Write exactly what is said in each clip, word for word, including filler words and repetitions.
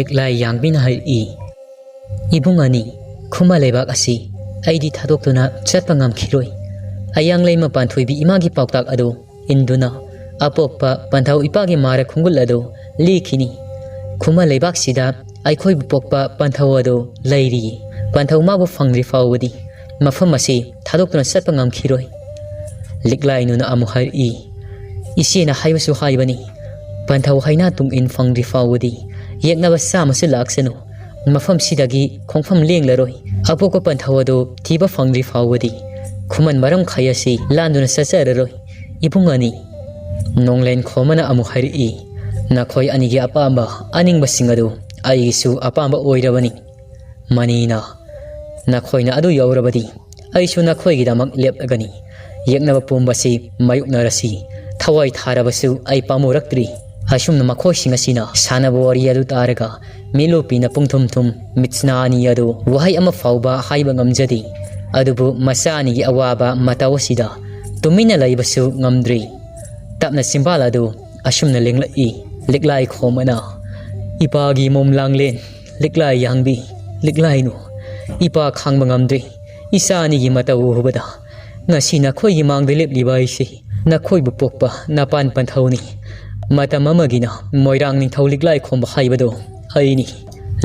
ꯂꯤꯛꯂꯥꯏ ꯌꯥꯡꯕꯤꯅ ꯍꯥꯏꯔꯛꯏ, "ꯏꯕꯨꯡ ꯑꯅꯤ, ꯈꯨꯃꯟ ꯂꯩꯕꯥꯛ ꯑꯁꯤ ꯑꯩꯗꯤ ꯊꯥꯗꯣꯛꯇꯨꯅ ꯆꯠꯄ ꯉꯝꯈꯤꯔꯣꯏ꯫ ꯑꯌꯥꯡꯂꯩꯃ ꯄꯥꯟꯊꯣꯏꯕꯤ ꯏꯃꯥꯒꯤ ꯄꯥꯎꯇꯥꯛ ꯑꯗꯨ ꯏꯟꯗꯨꯅ ꯑꯄꯣꯛꯄ ꯄꯟꯊꯧ ꯏꯄꯥꯒꯤ ꯃꯥꯔ ꯈꯣꯡꯒꯨꯜ ꯑꯗꯨ ꯂꯤꯈꯤꯅꯤ꯫ ꯈꯨꯃꯟ ꯂꯩꯕꯥꯛꯁꯤꯗ ꯑꯩꯈꯣꯏꯕꯨ ꯄꯣꯛꯄ ꯄꯟꯊꯧ ꯑꯗꯨ ꯂꯩꯔꯤꯌꯦ꯫ ꯄꯟꯊꯧ ꯃꯥꯕꯨ ꯐꯪꯗ꯭ꯔꯤ ꯐꯥꯎꯕꯗꯤ ꯃꯐꯝ ꯑꯁꯤ ꯊꯥꯗꯣꯛꯇꯨꯅ ꯆꯠꯄ ꯉꯝꯈꯤꯔꯣꯏ꯫" ꯂꯤꯛꯂꯥꯏꯅꯨꯅ ꯑꯃꯨꯛ ꯍꯥꯏꯔꯛꯏ, "ꯏꯆꯦꯅ ꯍꯥꯏꯕꯁꯨ ꯍꯥꯏꯕꯅꯤ, ꯄꯟꯊꯧ ꯍꯩꯅꯥ ꯇꯨꯡ ꯏꯟ ꯐꯪꯗ꯭ꯔꯤ ꯐꯥꯎꯕꯗꯤ ꯌꯦꯛꯅꯕ ꯆꯥꯝꯃꯁꯨ ꯂꯥꯛꯁꯅꯨ, ꯃꯐꯝꯁꯤꯗꯒꯤ ꯈꯣꯡꯐꯝ ꯂꯦꯡꯂꯔꯣꯏ꯫ ꯑꯄꯣꯛꯄ ꯄꯟꯊꯧ ꯑꯗꯨ ꯊꯤꯕ ꯐꯪꯗ꯭ꯔꯤ ꯐꯥꯎꯕꯗꯤ ꯈꯨꯃꯟ ꯃꯔꯝꯈꯩ ꯑꯁꯤ ꯂꯥꯟꯗꯨꯅ ꯆꯠꯆꯔꯔꯣꯏ꯫ ꯏꯕꯨꯡ ꯑꯅꯤ, ꯅꯣꯡꯂꯦꯟ ꯈꯣꯝꯕꯅ ꯑꯃꯨꯛ ꯍꯥꯏꯔꯛꯏ, ꯅꯈꯣꯏ ꯑꯅꯤꯒꯤ ꯑꯄꯥꯝꯕ ꯑꯅꯤꯡꯕꯁꯤꯡ ꯑꯗꯨ ꯑꯩꯒꯤꯁꯨ ꯑꯄꯥꯝꯕ ꯑꯣꯏꯔꯕꯅꯤ꯫ ꯃꯅꯤꯅ, ꯅꯈꯣꯏꯅ ꯑꯗꯨ ꯌꯧꯔꯕꯗꯤ ꯑꯩꯁꯨ ꯅꯈꯣꯏꯒꯤꯗꯃꯛ ꯂꯦꯞꯂꯒꯅꯤ꯫ ꯌꯦꯛꯅꯕ ꯄꯨꯝꯕꯁꯤ ꯃꯥꯌꯣꯛꯅꯔꯁꯤ꯫ ꯊꯋꯥꯏ ꯊꯥꯔꯕꯁꯨ ꯑꯩ ꯄꯥꯝꯃꯨꯔꯛꯇ꯭ꯔꯤ꯫" ꯑꯁꯨꯝꯅ ꯃꯈꯣꯏꯁꯤꯡ ꯑꯁꯤꯅ ꯁꯥꯟꯅꯕ ꯋꯥꯔꯤ ꯑꯗꯨ ꯇꯥꯔꯒ ꯃꯤꯠꯂꯨꯄꯤꯅ ꯄꯨꯡꯊꯨꯝ ꯊꯨꯝ꯫ ꯃꯤꯠꯁꯅꯥ ꯑꯅꯤ ꯑꯗꯨ ꯋꯥꯍꯩ ꯑꯃ ꯐꯥꯎꯕ ꯍꯥꯏꯕ ꯉꯝꯖꯗꯦ꯫ ꯑꯗꯨꯕꯨ ꯃꯆꯥ ꯑꯅꯤꯒꯤ ꯑꯋꯥꯕ ꯃꯇꯧ ꯑꯁꯤꯗ ꯇꯨꯃꯤꯟꯅ ꯂꯩꯕꯁꯨ ꯉꯝꯗ꯭ꯔꯤ꯫ ꯇꯞꯅ ꯆꯤꯝꯕꯥꯜ ꯑꯗꯨ ꯑꯁꯨꯝꯅ ꯂꯦꯡꯂꯛꯏ꯫ ꯂꯤꯛꯂꯥꯏ ꯈꯣꯝꯕꯅ, "ꯏꯄꯥꯒꯤ ꯃꯣꯝ ꯂꯥꯡꯂꯦꯟ, ꯂꯤꯛꯂꯥꯏ ꯌꯥꯡꯕꯤ, ꯂꯤꯛꯂꯥꯏꯅꯨ, ꯏꯄꯥ ꯈꯥꯡꯕ ꯉꯝꯗ꯭ꯔꯦ꯫ ꯏꯆꯥ ꯑꯅꯤꯒꯤ ꯃꯇꯧ ꯎꯕꯗ ꯉꯁꯤ ꯅꯈꯣꯏꯒꯤ ꯃꯥꯡꯗ ꯂꯦꯞꯂꯤꯕ ꯑꯩꯁꯤ ꯅꯈꯣꯏꯕꯨ ꯄꯣꯛꯄ ꯅꯄꯥꯟ ꯄꯟꯊꯧꯅꯤ꯫ ꯃꯇꯝ ꯑꯃꯒꯤꯅ ꯃꯣꯏꯔꯥꯡ ꯅꯤꯡꯊꯧ ꯂꯤꯛꯂꯥꯏ ꯈꯣꯝꯕ ꯍꯥꯏꯕꯗꯣ ꯑꯩꯅꯤ꯫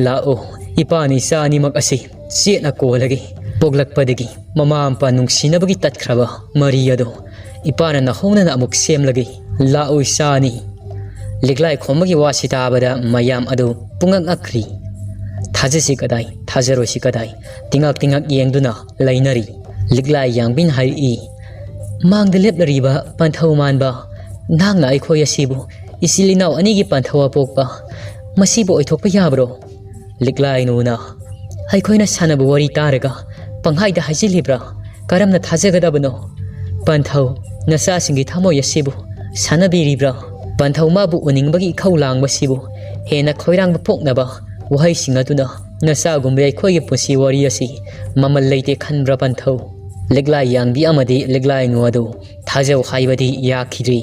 ꯂꯥꯛꯑꯣ, ꯏꯄꯥꯅ ꯏꯆꯥ ꯑꯅꯤꯃꯛ ꯑꯁꯤ ꯆꯦꯠꯅ ꯀꯣꯜꯂꯒꯦ꯫ ꯄꯣꯛꯂꯛꯄꯗꯒꯤ ꯃꯃꯥ ꯃꯄꯥ ꯅꯨꯡꯁꯤꯅꯕꯒꯤ ꯇꯠꯈ꯭ꯔꯕ ꯃꯔꯤ ꯑꯗꯣ ꯏꯄꯥꯅ ꯅꯧꯍꯧꯅꯅ ꯑꯃꯨꯛ ꯁꯦꯝꯂꯒꯦ꯫ ꯂꯥꯛꯑꯣ ꯏꯆꯥ ꯑꯅꯤ꯫" ꯂꯤꯛꯂꯥꯏ ꯈꯣꯝꯕꯒꯤ ꯋꯥꯁꯤ ꯇꯥꯕꯗ ꯃꯌꯥꯝ ꯑꯗꯨ ꯄꯨꯡꯉꯛ ꯉꯛꯈ꯭ꯔꯤ꯫ ꯊꯥꯖꯁꯤ ꯀꯗꯥꯏ, ꯊꯥꯖꯔꯣꯏꯁꯤ ꯀꯗꯥꯏ, ꯇꯤꯉꯛ ꯇꯤꯉꯛ ꯌꯦꯡꯗꯨꯅ ꯂꯩꯅꯔꯤ꯫ ꯂꯤꯛꯂꯥꯏ ꯌꯥꯡꯕꯤꯅ ꯍꯥꯏꯔꯛꯏ, "ꯃꯥꯡꯗ ꯂꯦꯞꯂꯔꯤꯕ ꯄꯟꯊꯧ ꯃꯥꯟꯕ ꯅꯍꯥꯛꯅ ꯑꯩꯈꯣꯏ ꯑꯁꯤꯕꯨ ꯏꯆꯤꯜ ꯏꯅꯥꯎ ꯑꯅꯤꯒꯤ ꯄꯟꯊꯧ ꯑꯄꯣꯛꯄ ꯃꯁꯤꯕꯨ ꯑꯣꯏꯊꯣꯛꯄ ꯌꯥꯕ꯭ꯔꯣ?" ꯂꯤꯛꯂꯥꯏꯅꯨꯅ, "ꯑꯩꯈꯣꯏꯅ ꯁꯥꯟꯅꯕ ꯋꯥꯔꯤ ꯇꯥꯔꯒ ꯄꯪꯍꯥꯏꯗ ꯍꯥꯏꯖꯤꯜꯂꯤꯕ꯭ꯔꯥ? ꯀꯔꯝꯅ ꯊꯥꯖꯒꯗꯕꯅꯣ? ꯄꯟꯊꯧ, ꯅꯆꯥꯁꯤꯡꯒꯤ ꯊꯃꯣꯏ ꯑꯁꯤꯕꯨ ꯁꯥꯟꯅꯕꯤꯔꯤꯕ꯭ꯔꯥ? ꯄꯟꯊꯧ ꯃꯥꯕꯨ ꯎꯅꯤꯡꯕꯒꯤ ꯏꯈꯧ ꯂꯥꯡꯕꯁꯤꯕꯨ ꯍꯦꯟꯅ ꯈꯣꯏꯔꯥꯡꯕ ꯄꯣꯛꯅꯕ ꯋꯥꯍꯩꯁꯤꯡ ꯑꯗꯨꯅ ꯅꯆꯥꯒꯨꯝꯕꯤ ꯑꯩꯈꯣꯏꯒꯤ ꯄꯨꯟꯁꯤ ꯋꯥꯔꯤ ꯑꯁꯤ ꯃꯃꯜ ꯂꯩꯇꯦ ꯈꯟꯕ꯭ꯔꯥ ꯄꯟꯊꯧ?" ꯂꯤꯛꯂꯥꯏ ꯌꯥꯡꯕꯤ ꯑꯃꯗꯤ ꯂꯤꯛꯂꯥꯏꯅꯨ ꯑꯗꯨ ꯊꯥꯖꯧ ꯍꯥꯏꯕꯗꯤ ꯌꯥꯈꯤꯗ꯭ꯔꯤ꯫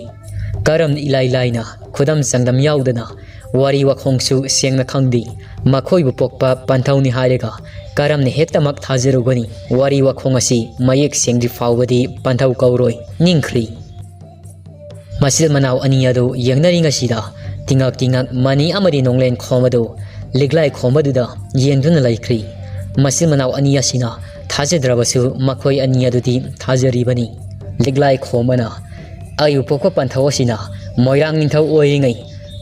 ꯀꯔꯝ ꯏꯂꯥꯏ ꯂꯥꯏꯅ ꯈꯨꯗꯝ ꯆꯥꯡꯗꯝ ꯌꯥꯎꯗꯅ ꯋꯥꯔꯤ ꯋꯥꯈꯣꯡꯁꯨ ꯁꯦꯡꯅ ꯈꯪꯗꯦ꯫ ꯃꯈꯣꯏꯕꯨ ꯄꯣꯛꯄ ꯄꯟꯊꯧꯅꯤ ꯍꯥꯏꯔꯒ ꯀꯔꯝꯅ ꯍꯦꯛꯇꯃꯛ ꯊꯥꯖꯔꯨꯒꯅꯤ? ꯋꯥꯔꯤ ꯋꯥꯈꯣꯡ ꯑꯁꯤ ꯃꯌꯦꯛ ꯁꯦꯡꯗ꯭ꯔꯤ ꯐꯥꯎꯕꯗꯤ ꯄꯟꯊꯧ ꯀꯧꯔꯣꯏ꯫ ꯅꯤꯡꯈ꯭ꯔꯤ꯫ ꯃꯆꯤꯜ ꯃꯅꯥꯎ ꯑꯅꯤ ꯑꯗꯨ ꯌꯦꯡꯅꯔꯤꯉꯩꯁꯤꯗ ꯇꯤꯉꯛ ꯇꯤꯉꯛ ꯃꯅꯤ ꯑꯃꯗꯤ ꯅꯣꯡꯂꯦꯟ ꯈꯣꯝ ꯑꯗꯨ ꯂꯤꯛꯂꯥꯏ ꯈꯣꯝꯕꯗꯨꯗ ꯌꯦꯡꯗꯨꯅ ꯂꯩꯈ꯭ꯔꯤ꯫ ꯃꯆꯤꯜ ꯃꯅꯥꯎ ꯑꯅꯤ ꯑꯁꯤꯅ ꯊꯥꯖꯗ꯭ꯔꯕꯁꯨ ꯃꯈꯣꯏ ꯑꯅꯤ ꯑꯗꯨꯗꯤ ꯊꯥꯖꯔꯤꯕꯅꯤ꯫ ꯂꯤꯛꯂꯥꯏ ꯈꯣꯝꯕꯅ, "ꯑꯩꯕꯨ ꯄꯣꯛꯄ ꯄꯟꯊꯧ ꯑꯁꯤꯅ ꯃꯣꯏꯔꯥꯡ ꯅꯤꯡꯊꯧ ꯑꯣꯏꯔꯤꯉꯩ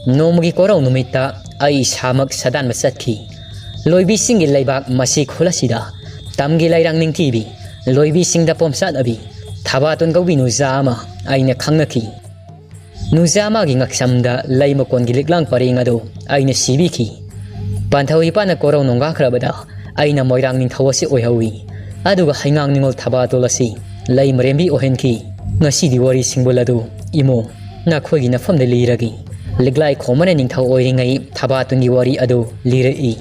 ꯅꯣꯡꯃꯒꯤ ꯀꯣꯔꯧ ꯅꯨꯃꯤꯠꯇ ꯑꯩ ꯏꯁꯥꯃꯛ ꯁꯥꯗꯥꯟꯕ ꯆꯠꯈꯤ꯫ ꯂꯣꯏꯕꯤꯁꯤꯡꯒꯤ ꯂꯩꯕꯥꯛ ꯃꯁꯤ ꯈꯨꯜ ꯑꯁꯤꯗ ꯇꯝꯒꯤ ꯂꯩꯔꯥꯡ ꯅꯤꯡꯊꯤꯕꯤ, ꯂꯣꯏꯕꯤꯁꯤꯡꯗ ꯄꯣꯝꯆꯥꯠꯅꯕꯤ, ꯊꯕꯥꯇꯣꯟ ꯀꯧꯕꯤ ꯅꯨꯖꯥ ꯑꯃ ꯑꯩꯅ ꯈꯪꯅꯈꯤ꯫ ꯅꯨꯖꯥ ꯑꯃꯒꯤ ꯉꯛꯁꯝꯗ ꯂꯩ ꯃꯀꯣꯟꯒꯤ ꯂꯤꯛꯂꯥꯡ ꯄꯔꯦꯡ ꯑꯗꯨ ꯑꯩꯅ ꯁꯤꯕꯤꯈꯤ꯫ ꯄꯟꯊꯧ ꯏꯄꯥꯅ ꯀꯣꯔꯧ ꯅꯣꯡꯒꯥꯈ꯭ꯔꯕꯗ ꯑꯩꯅ ꯃꯣꯏꯔꯥꯡ ꯅꯤꯡꯊꯧ ꯑꯁꯤ ꯑꯣꯏꯍꯧꯏ꯫ ꯑꯗꯨꯒ ꯍꯩꯉꯥꯡ ꯅꯤꯉꯣꯜ ꯊꯕꯥꯇꯣꯜ ꯑꯁꯤ ꯂꯩ ꯃꯔꯦꯝꯕꯤ ꯑꯣꯏꯍꯟꯈꯤ꯫ ꯉꯁꯤꯗꯤ ꯋꯥꯔꯤ ꯁꯤꯡꯕꯨꯜ ꯑꯗꯨ ꯏꯃꯣ ꯅꯈꯣꯏꯒꯤ ꯅꯐꯝꯗ ꯂꯤꯔꯒꯦ꯫ ꯂꯤꯛꯂꯥꯏ ꯈꯣꯝꯕꯅ ꯅꯤꯡꯊꯧ ꯑꯣꯏꯔꯤꯉꯩ ꯊꯕꯥꯇꯣꯟꯒꯤ ꯋꯥꯔꯤ ꯑꯗꯨ ꯂꯤꯔꯛꯏ꯫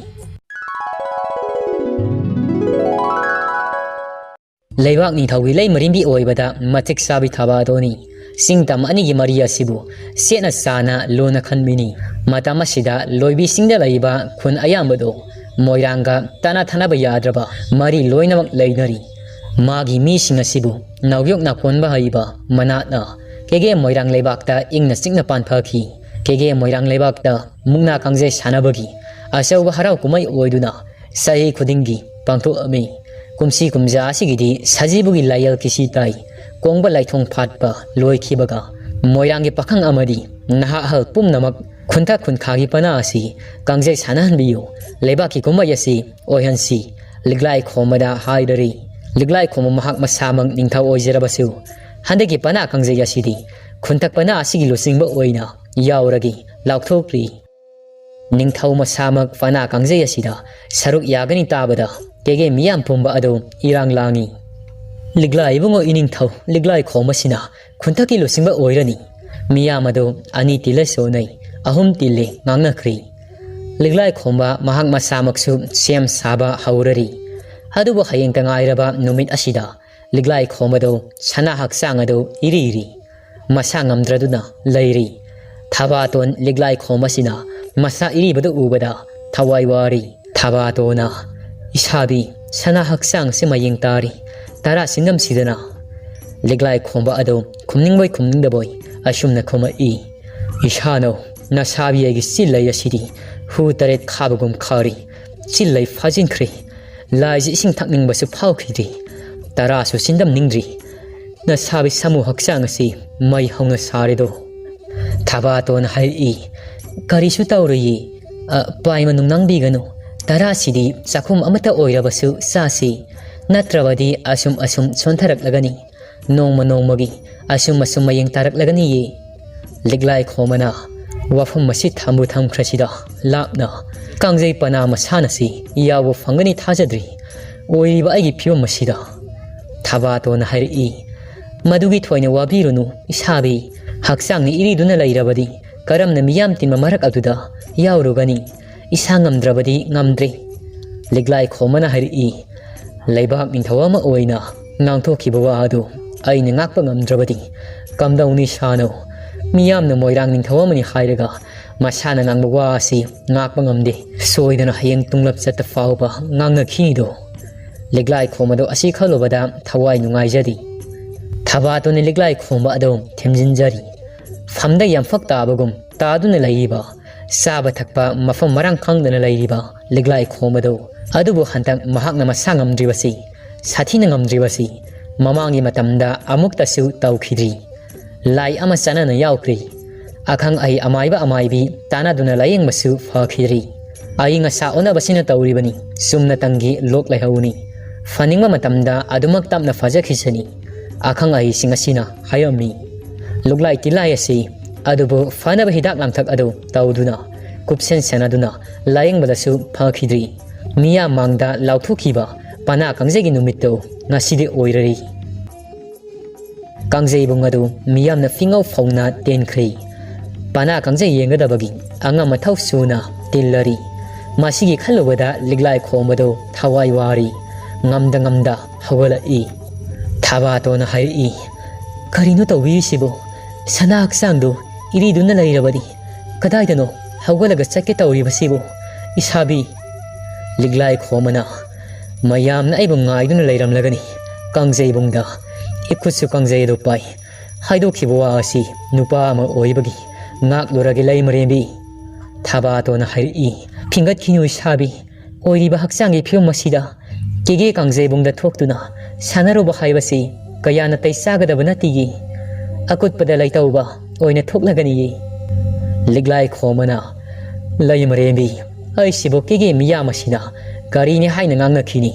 ꯂꯩꯕꯥꯛ ꯅꯤꯡꯊꯧꯒꯤ ꯂꯩ ꯃꯔꯤꯝꯕꯤ ꯑꯣꯏꯕꯗ ꯃꯇꯤꯛ ꯆꯥꯕꯤ ꯊꯕꯥꯇꯣꯟꯅꯤ꯫ ꯆꯤꯡ ꯇꯝ ꯑꯅꯤꯒꯤ ꯃꯔꯤ ꯑꯁꯤꯕꯨ ꯁꯦꯠꯅ ꯆꯥꯅ ꯂꯨꯅ ꯈꯟꯕꯤꯅꯤ꯫ ꯃꯇꯝ ꯑꯁꯤꯗ ꯂꯣꯏꯕꯤꯁꯤꯡꯗ ꯂꯩꯕ ꯈꯨꯟ ꯑꯌꯥꯝꯕꯗꯨ ꯃꯣꯏꯔꯥꯡꯒ ꯇꯅꯥ ꯊꯥꯅꯕ ꯌꯥꯗ꯭ꯔꯕ ꯃꯔꯤ ꯂꯣꯏꯅꯃꯛ ꯂꯩꯅꯔꯤ꯫ ꯃꯥꯒꯤ ꯃꯤꯁꯤꯡ ꯑꯁꯤꯕꯨ ꯅꯥꯎꯌꯣꯛ ꯅꯥꯀꯣꯟꯕ ꯍꯩꯕ ꯃꯅꯥꯠꯅ ꯀꯦꯒꯦ ꯃꯣꯏꯔꯥꯡ ꯂꯩꯕꯥꯛꯇ ꯏꯪꯅ ꯆꯤꯛꯅ ꯄꯥꯟꯊꯈꯤ꯫ ꯀꯦꯒꯦ ꯃꯣꯏꯔꯥꯡ ꯂꯩꯕꯥꯛꯇ ꯃꯨꯛꯅꯥ ꯀꯥꯡꯖꯩ ꯁꯥꯟꯅꯕꯒꯤ ꯑꯆꯧꯕ ꯍꯔꯥꯎ ꯀꯨꯝꯍꯩ ꯑꯣꯏꯗꯨꯅ ꯆꯍꯤ ꯈꯨꯗꯤꯡꯒꯤ ꯄꯥꯡꯊꯣꯛꯑꯝꯃꯤ꯫ ꯀꯨꯝꯁꯤ ꯀꯨꯝꯖꯥ ꯑꯁꯤꯒꯤꯗꯤ ꯁꯖꯤꯕꯨꯒꯤ ꯂꯥꯏꯌꯦꯜ ꯀꯤꯁꯤ ꯇꯥꯏ꯫ ꯀꯣꯡꯕ ꯂꯥꯏꯊꯣꯡ ꯐꯥꯠꯄ ꯂꯣꯏꯈꯤꯕꯒ ꯃꯣꯏꯔꯥꯡꯒꯤ ꯄꯥꯈꯪ ꯑꯃꯗꯤ ꯅꯍꯥ ꯑꯍꯜ ꯄꯨꯝꯅꯃꯛ ꯈꯨꯟꯊꯛ ꯈꯨꯟꯈꯥꯒꯤ ꯄꯅꯥ ꯑꯁꯤ ꯀꯥꯡꯖꯩ ꯁꯥꯟꯅꯍꯟꯕꯤꯌꯨ, ꯂꯩꯕꯥꯛꯀꯤ ꯀꯨꯝꯍꯩ ꯑꯁꯤ ꯑꯣꯏꯍꯟꯁꯤ꯫ ꯂꯤꯛꯂꯥꯏ ꯈꯣꯝꯕꯗ ꯍꯥꯏꯔꯔꯤ꯫ ꯂꯤꯛꯂꯥꯏ ꯈꯣꯝꯕ ꯃꯍꯥꯛ ꯃꯁꯥꯃꯛ ꯅꯤꯡꯊꯧ ꯑꯣꯏꯖꯔꯕꯁꯨ ꯍꯟꯗꯛꯀꯤ ꯄꯅꯥ ꯀꯥꯡꯖꯩ ꯑꯁꯤꯗꯤ ꯈꯨꯟꯊꯛ ꯄꯅꯥ ꯑꯁꯤꯒꯤ ꯂꯨꯆꯤꯡꯕ ꯑꯣꯏꯅ ꯌꯥꯎꯔꯒꯦ ꯂꯥꯎꯊꯣꯛꯂꯤ꯫ ꯅꯤꯡꯊꯧ ꯃꯁꯥꯃꯛ ꯄꯅꯥ ꯀꯥꯡꯖꯩ ꯑꯁꯤꯗ ꯁꯔꯨꯛ ꯌꯥꯒꯅꯤ ꯇꯥꯕꯗ ꯀꯦꯒꯦ ꯃꯤꯌꯥꯝ ꯄꯨꯝꯕ ꯑꯗꯨ ꯏꯔꯥꯡ ꯂꯥꯡꯏ꯫ "ꯂꯤꯛꯂꯥꯏ ꯏꯕꯨꯡꯉꯣ ꯏꯅꯤꯡꯊꯧ, ꯂꯤꯛꯂꯥꯏ ꯈꯣꯝꯕꯁꯤꯅ ꯈꯨꯟꯊꯛꯀꯤ ꯂꯨꯆꯤꯡꯕ ꯑꯣꯏꯔꯅꯤ"꯫ ꯃꯤꯌꯥꯝ ꯑꯗꯨ ꯑꯅꯤ ꯇꯤꯜꯂꯦ ꯁꯣꯟꯅꯩ, ꯑꯍꯨꯝ ꯇꯤꯜꯂꯦ ꯉꯥꯡꯅꯈ꯭ꯔꯤ꯫ ꯂꯤꯛꯂꯥꯏ ꯈꯣꯝꯕ ꯃꯍꯥꯛ ꯃꯁꯥꯃꯛꯁꯨ ꯁꯦꯝ ꯁꯥꯕ ꯍꯧꯔꯔꯤ꯫ ꯑꯗꯨꯕꯨ ꯍꯌꯦꯡꯇ ꯉꯥꯏꯔꯕ ꯅꯨꯃꯤꯠ ꯑꯁꯤꯗ ꯂꯤꯛꯂꯥꯏ ꯈꯣꯝꯕꯗꯨ ꯁꯅꯥ ꯍꯛꯆꯥꯡ ꯑꯗꯨ ꯏꯔꯤ ꯏꯔꯤ ꯃꯁꯥ ꯉꯝꯗ꯭ꯔꯗꯨꯅ ꯂꯩꯔꯤ꯫ ꯊꯕꯥꯇꯣꯟ ꯂꯤꯛꯂꯥꯏ ꯈꯣꯝꯕꯁꯤꯅ ꯃꯁꯥ ꯏꯔꯤꯕꯗꯨ ꯎꯕꯗ ꯊꯋꯥꯏ ꯋꯥꯔꯤ꯫ ꯊꯕꯥꯇꯣꯟꯅ, "ꯏꯁꯥꯕꯤ, ꯁꯅꯥ ꯍꯛꯆꯥꯡ ꯑꯁꯤ ꯃꯌꯦꯡ ꯇꯥꯔꯤ, ꯇꯔꯥ ꯁꯤꯟꯉꯝꯁꯤꯗꯅ?" ꯂꯤꯛꯂꯥꯏ ꯈꯣꯝꯕ ꯑꯗꯨ ꯈꯨꯝꯅꯤꯡꯕꯣꯏ ꯈꯨꯝꯅꯤꯡꯗꯕꯣꯏ ꯑꯁꯨꯝꯅ ꯈꯨꯝꯃꯛꯏ, "ꯏꯁꯥꯅꯧ, ꯅꯁꯥꯕꯤ ꯑꯩꯒꯤ ꯆꯤꯜꯂꯩ ꯑꯁꯤꯗꯤ ꯍꯨ ꯇꯔꯦꯠ ꯈꯥꯕꯒꯨꯝ ꯈꯥꯔꯤ, ꯆꯤꯜꯂꯩ ꯐꯥꯖꯤꯟꯈ꯭ꯔꯦ꯫ ꯂꯥꯏꯁꯤ ꯏꯁꯤꯡ ꯊꯛꯅꯤꯡꯕꯁꯨ ꯐꯥꯎꯈꯤꯗ꯭ꯔꯤ, ꯇꯔꯥꯁꯨ ꯁꯤꯟꯗꯝꯅꯤꯡꯗ꯭ꯔꯤ꯫ ꯅꯁꯥꯕꯤ ꯁꯥꯃꯨ ꯍꯛꯆꯥꯡ ꯑꯁꯤ ꯃꯩ ꯍꯧꯅ ꯁꯥꯔꯦꯗꯣ?" ꯊꯕꯥꯇꯣꯟꯅ ꯍꯥꯏꯔꯛꯏ, "ꯀꯔꯤꯁꯨ ꯇꯧꯔꯣꯏꯌꯦ꯫ ꯑ, ꯄꯥꯏꯃ ꯅꯨꯡꯅꯥꯡꯕꯤꯒꯅꯨ꯫ ꯇꯔꯥꯁꯤꯗꯤ ꯆꯥꯛꯈꯨꯝ ꯑꯃꯠꯇ ꯑꯣꯏꯔꯕꯁꯨ ꯆꯥꯁꯤ꯫ ꯅꯠꯇ꯭ꯔꯕꯗꯤ ꯑꯁꯨꯝ ꯑꯁꯨꯝ ꯁꯣꯟꯊꯔꯛꯂꯒꯅꯤ꯫ ꯅꯣꯡꯃ ꯅꯣꯡꯃꯒꯤ ꯑꯁꯨꯝ ꯑꯁꯨꯝ ꯃꯌꯦꯡ ꯇꯥꯔꯛꯂꯒꯅꯤꯌꯦ꯫" ꯂꯤꯛꯂꯥꯏ ꯈꯣꯝꯕꯅ ꯋꯥꯐꯝ ꯑꯁꯤ ꯊꯝꯕꯨ ꯊꯝꯈ꯭ꯔꯁꯤꯗ, ꯂꯥꯞꯅ ꯀꯥꯡꯖꯩ ꯄꯅꯥ ꯃꯁꯥꯟꯅꯁꯤ ꯌꯥꯎꯕ ꯐꯪꯒꯅꯤ ꯊꯥꯖꯗ꯭ꯔꯤ꯫ ꯑꯣꯏꯔꯤꯕ ꯑꯩꯒꯤ ꯐꯤꯕꯝ ꯑꯁꯤꯗ꯫ ꯊꯕꯥꯇꯣꯟꯅ ꯍꯥꯏꯔꯛꯏ, "ꯃꯗꯨꯒꯤ ꯊꯣꯏꯅ ꯋꯥꯕꯤꯔꯨꯅꯨ, ꯏꯁꯥꯕꯤ꯫ ꯍꯛꯆꯥꯡꯅ ꯏꯔꯤꯗꯨꯅ ꯂꯩꯔꯕꯗꯤ ꯀꯔꯝꯅ ꯃꯤꯌꯥꯝ ꯇꯤꯟꯕ ꯃꯔꯛ ꯑꯗꯨꯗ ꯌꯥꯎꯔꯨꯒꯅꯤ? ꯏꯁꯥ ꯉꯝꯗ꯭ꯔꯕꯗꯤ ꯉꯝꯗ꯭ꯔꯦ꯫" ꯂꯤꯛꯂꯥꯏ ꯈꯣꯝꯕꯅ ꯍꯥꯏꯔꯛꯏ, "ꯂꯩꯕꯥꯛ ꯅꯤꯡꯊꯧ ꯑꯃ ꯑꯣꯏꯅ ꯉꯥꯡꯊꯣꯛꯈꯤꯕ ꯋꯥ ꯑꯗꯨ ꯑꯩꯅ ꯉꯥꯛꯄ ꯉꯝꯗ꯭ꯔꯕꯗꯤ ꯀꯝꯗꯧꯅꯤ ꯁꯥꯅꯧ? ꯃꯤꯌꯥꯝꯅ ꯃꯣꯏꯔꯥꯡ ꯅꯤꯡꯊꯧ ꯑꯃꯅꯤ ꯍꯥꯏꯔꯒ ꯃꯁꯥꯅ ꯉꯥꯡꯕ ꯋꯥ ꯑꯁꯤ ꯉꯥꯛꯄ ꯉꯝꯗꯦ꯫ ꯁꯣꯏꯗꯅ ꯍꯌꯦꯡ ꯇꯨꯡꯂꯞ ꯆꯠꯇ ꯐꯥꯎꯕ ꯉꯥꯡꯅꯈꯤꯅꯤꯗꯣ꯫" ꯂꯤꯛꯂꯥꯏ ꯈꯣꯝꯕꯗꯣ ꯑꯁꯤ ꯈꯜꯂꯨꯕꯗ ꯊꯋꯥꯏ ꯅꯨꯡꯉꯥꯏꯖꯔꯤ꯫ ꯊꯕꯥꯇꯣꯟꯅ ꯂꯤꯛꯂꯥꯏ ꯈꯣꯝꯕ ꯑꯗꯨ ꯊꯦꯝꯖꯤꯟꯖꯔꯤ꯫ ꯐꯝꯗ ꯌꯥꯝꯐꯛ ꯇꯥꯕꯒꯨꯝ ꯇꯥꯗꯨꯅ ꯂꯩꯔꯤꯕ, ꯆꯥꯕ ꯊꯛꯄ ꯃꯐꯝ ꯃꯔꯥꯡ ꯈꯪꯗꯅ ꯂꯩꯔꯤꯕ ꯂꯤꯛꯂꯥꯏ ꯈꯣꯝꯕꯗꯨ, ꯑꯗꯨꯕꯨ ꯍꯟꯗꯛ ꯃꯍꯥꯛꯅ ꯃꯁꯥ ꯉꯝꯗ꯭ꯔꯤꯕꯁꯤ, ꯁꯥꯊꯤꯅ ꯉꯝꯗ꯭ꯔꯤꯕꯁꯤ ꯃꯃꯥꯡꯒꯤ ꯃꯇꯝꯗ ꯑꯃꯨꯛꯇꯁꯨ ꯇꯧꯈꯤꯗ꯭ꯔꯤ꯫ ꯂꯥꯏ ꯑꯃ ꯆꯥꯟꯅꯅ ꯌꯥꯎꯈ꯭ꯔꯤ꯫ ꯑꯈꯪ ꯑꯍꯩ ꯑꯃꯥꯏꯕ ꯑꯃꯥꯏꯕꯤ ꯇꯥꯟꯅꯗꯨꯅ ꯂꯥꯌꯦꯡꯕꯁꯨ ꯐꯈꯤꯗ꯭ꯔꯤ꯫ ꯑꯏꯪ ꯑꯁꯥ ꯑꯣꯟꯅꯕꯁꯤꯅ ꯇꯧꯔꯤꯕꯅꯤ꯫ ꯆꯨꯝꯅꯇꯪꯒꯤ ꯂꯣꯛ ꯂꯥꯏꯍꯧꯅꯤ꯫ ꯐꯅꯤꯡꯕ ꯃꯇꯝꯗ ꯑꯗꯨꯃꯛ ꯇꯞꯅ ꯐꯖꯈꯤꯁꯅꯤ꯫ ꯑꯈꯪ ꯑꯍꯩꯁꯤꯡ ꯑꯁꯤꯅ ꯍꯥꯏꯔꯝꯃꯤ꯫ ꯂꯨꯛꯂꯥꯏ ꯇꯤꯜꯂꯥꯏ ꯑꯁꯤ ꯑꯗꯨꯕꯨ ꯐꯅꯕ ꯍꯤꯗꯥꯛ ꯂꯥꯡꯊꯛ ꯑꯗꯨ ꯇꯧꯗꯨꯅ ꯀꯨꯞꯁꯦꯟ ꯁꯦꯟꯅꯗꯨꯅ ꯂꯥꯌꯦꯡꯕꯗꯁꯨ ꯐꯈꯤꯗ꯭ꯔꯤ꯫ ꯃꯤꯌꯥꯝ ꯃꯥꯡꯗ ꯂꯥꯎꯊꯣꯛꯈꯤꯕ ꯄꯅꯥ ꯀꯥꯡꯖꯩꯒꯤ ꯅꯨꯃꯤꯠꯇꯨ ꯉꯁꯤꯗꯤ ꯑꯣꯏꯔꯔꯤ꯫ ꯀꯥꯡꯖꯩꯕꯨꯡ ꯑꯗꯨ ꯃꯤꯌꯥꯝꯅ ꯐꯤꯉꯧ ꯐꯧꯅ ꯇꯦꯟꯈ꯭ꯔꯦ꯫ ꯄꯅꯥ ꯀꯥꯡꯖꯩ ꯌꯦꯡꯒꯗꯕꯒꯤ ꯑꯉꯝ ꯑꯊꯧ ꯁꯨꯅ ꯇꯤꯜꯂꯔꯤ꯫ ꯃꯁꯤꯒꯤ ꯈꯜꯂꯨꯕꯗ ꯂꯤꯛꯂꯥꯏ ꯈꯣꯝꯕꯗꯨ ꯊꯋꯥꯏ ꯋꯥꯔꯤ꯫ ꯉꯝꯗ ꯉꯝꯗ ꯍꯧꯒꯠꯂꯛꯏ꯫ ꯊꯕꯥꯇꯣꯟꯅ ꯍꯥꯏꯔꯛꯏ, "ꯀꯔꯤꯅꯣ ꯇꯧꯕꯤꯔꯤꯁꯤꯕꯨ? ꯁꯅꯥ ꯍꯛꯆꯥꯡꯗꯨ ꯏꯔꯤꯗꯨꯅ ꯂꯩꯔꯕꯗꯤ ꯀꯗꯥꯏꯗꯅꯣ?" ꯍꯧꯒꯠꯂꯒ ꯆꯠꯀꯦ ꯇꯧꯔꯤꯕꯁꯤꯕꯨ? ꯏꯁꯥꯕꯤ, ꯂꯤꯛꯂꯥꯏ ꯈꯣꯝꯕꯅ, ꯃꯌꯥꯝꯅ ꯑꯩꯕꯨ ꯉꯥꯏꯗꯨꯅ ꯂꯩꯔꯝꯂꯒꯅꯤ꯫ ꯀꯥꯡꯖꯩꯕꯨꯡꯗ ꯏꯈꯨꯠꯁꯨ ꯀꯥꯡꯖꯩ ꯑꯗꯨ ꯄꯥꯏ꯫ ꯍꯥꯏꯗꯣꯛꯈꯤꯕ ꯋꯥ ꯑꯁꯤ ꯅꯨꯄꯥ ꯑꯃ ꯑꯣꯏꯕꯒꯤ ꯉꯥꯛꯂꯨꯔꯒꯦ ꯂꯩꯃꯔꯦꯝꯕꯤ꯫ ꯊꯕꯥꯇꯣꯟꯅ ꯍꯥꯏꯔꯛꯏ, ꯐꯤꯡꯒꯠꯈꯤꯅꯨ ꯏꯁꯥꯕꯤ꯫ ꯑꯣꯏꯔꯤꯕ ꯍꯛꯆꯥꯡꯒꯤ ꯐꯤꯕꯝ ꯑꯁꯤꯗ ꯀꯦꯒꯦ ꯀꯥꯡꯖꯩꯕꯨꯡꯗ ꯊꯣꯛꯇꯨꯅ ꯁꯥꯟꯅꯔꯨꯕ ꯍꯥꯏꯕꯁꯤ ꯀꯌꯥ ꯅꯥꯇꯩ ꯆꯥꯒꯗꯕ ꯅꯠꯇꯤꯌꯦ꯫ ꯑꯀꯨꯠꯄꯗ ꯂꯩꯇꯧꯕ ꯑꯣꯏꯅ ꯊꯣꯛꯂꯒꯅꯤꯌꯦ꯫ ꯂꯤꯛꯂꯥꯏ ꯈꯣꯝꯕꯅ, ꯂꯩꯃꯔꯦꯝꯕꯤ, ꯑꯩꯁꯤꯕꯨ ꯀꯦꯒꯦ ꯃꯤꯌꯥꯝ ꯑꯁꯤꯅ ꯀꯔꯤꯅꯤ ꯍꯥꯏꯅ ꯉꯥꯡꯅꯈꯤꯅꯤ?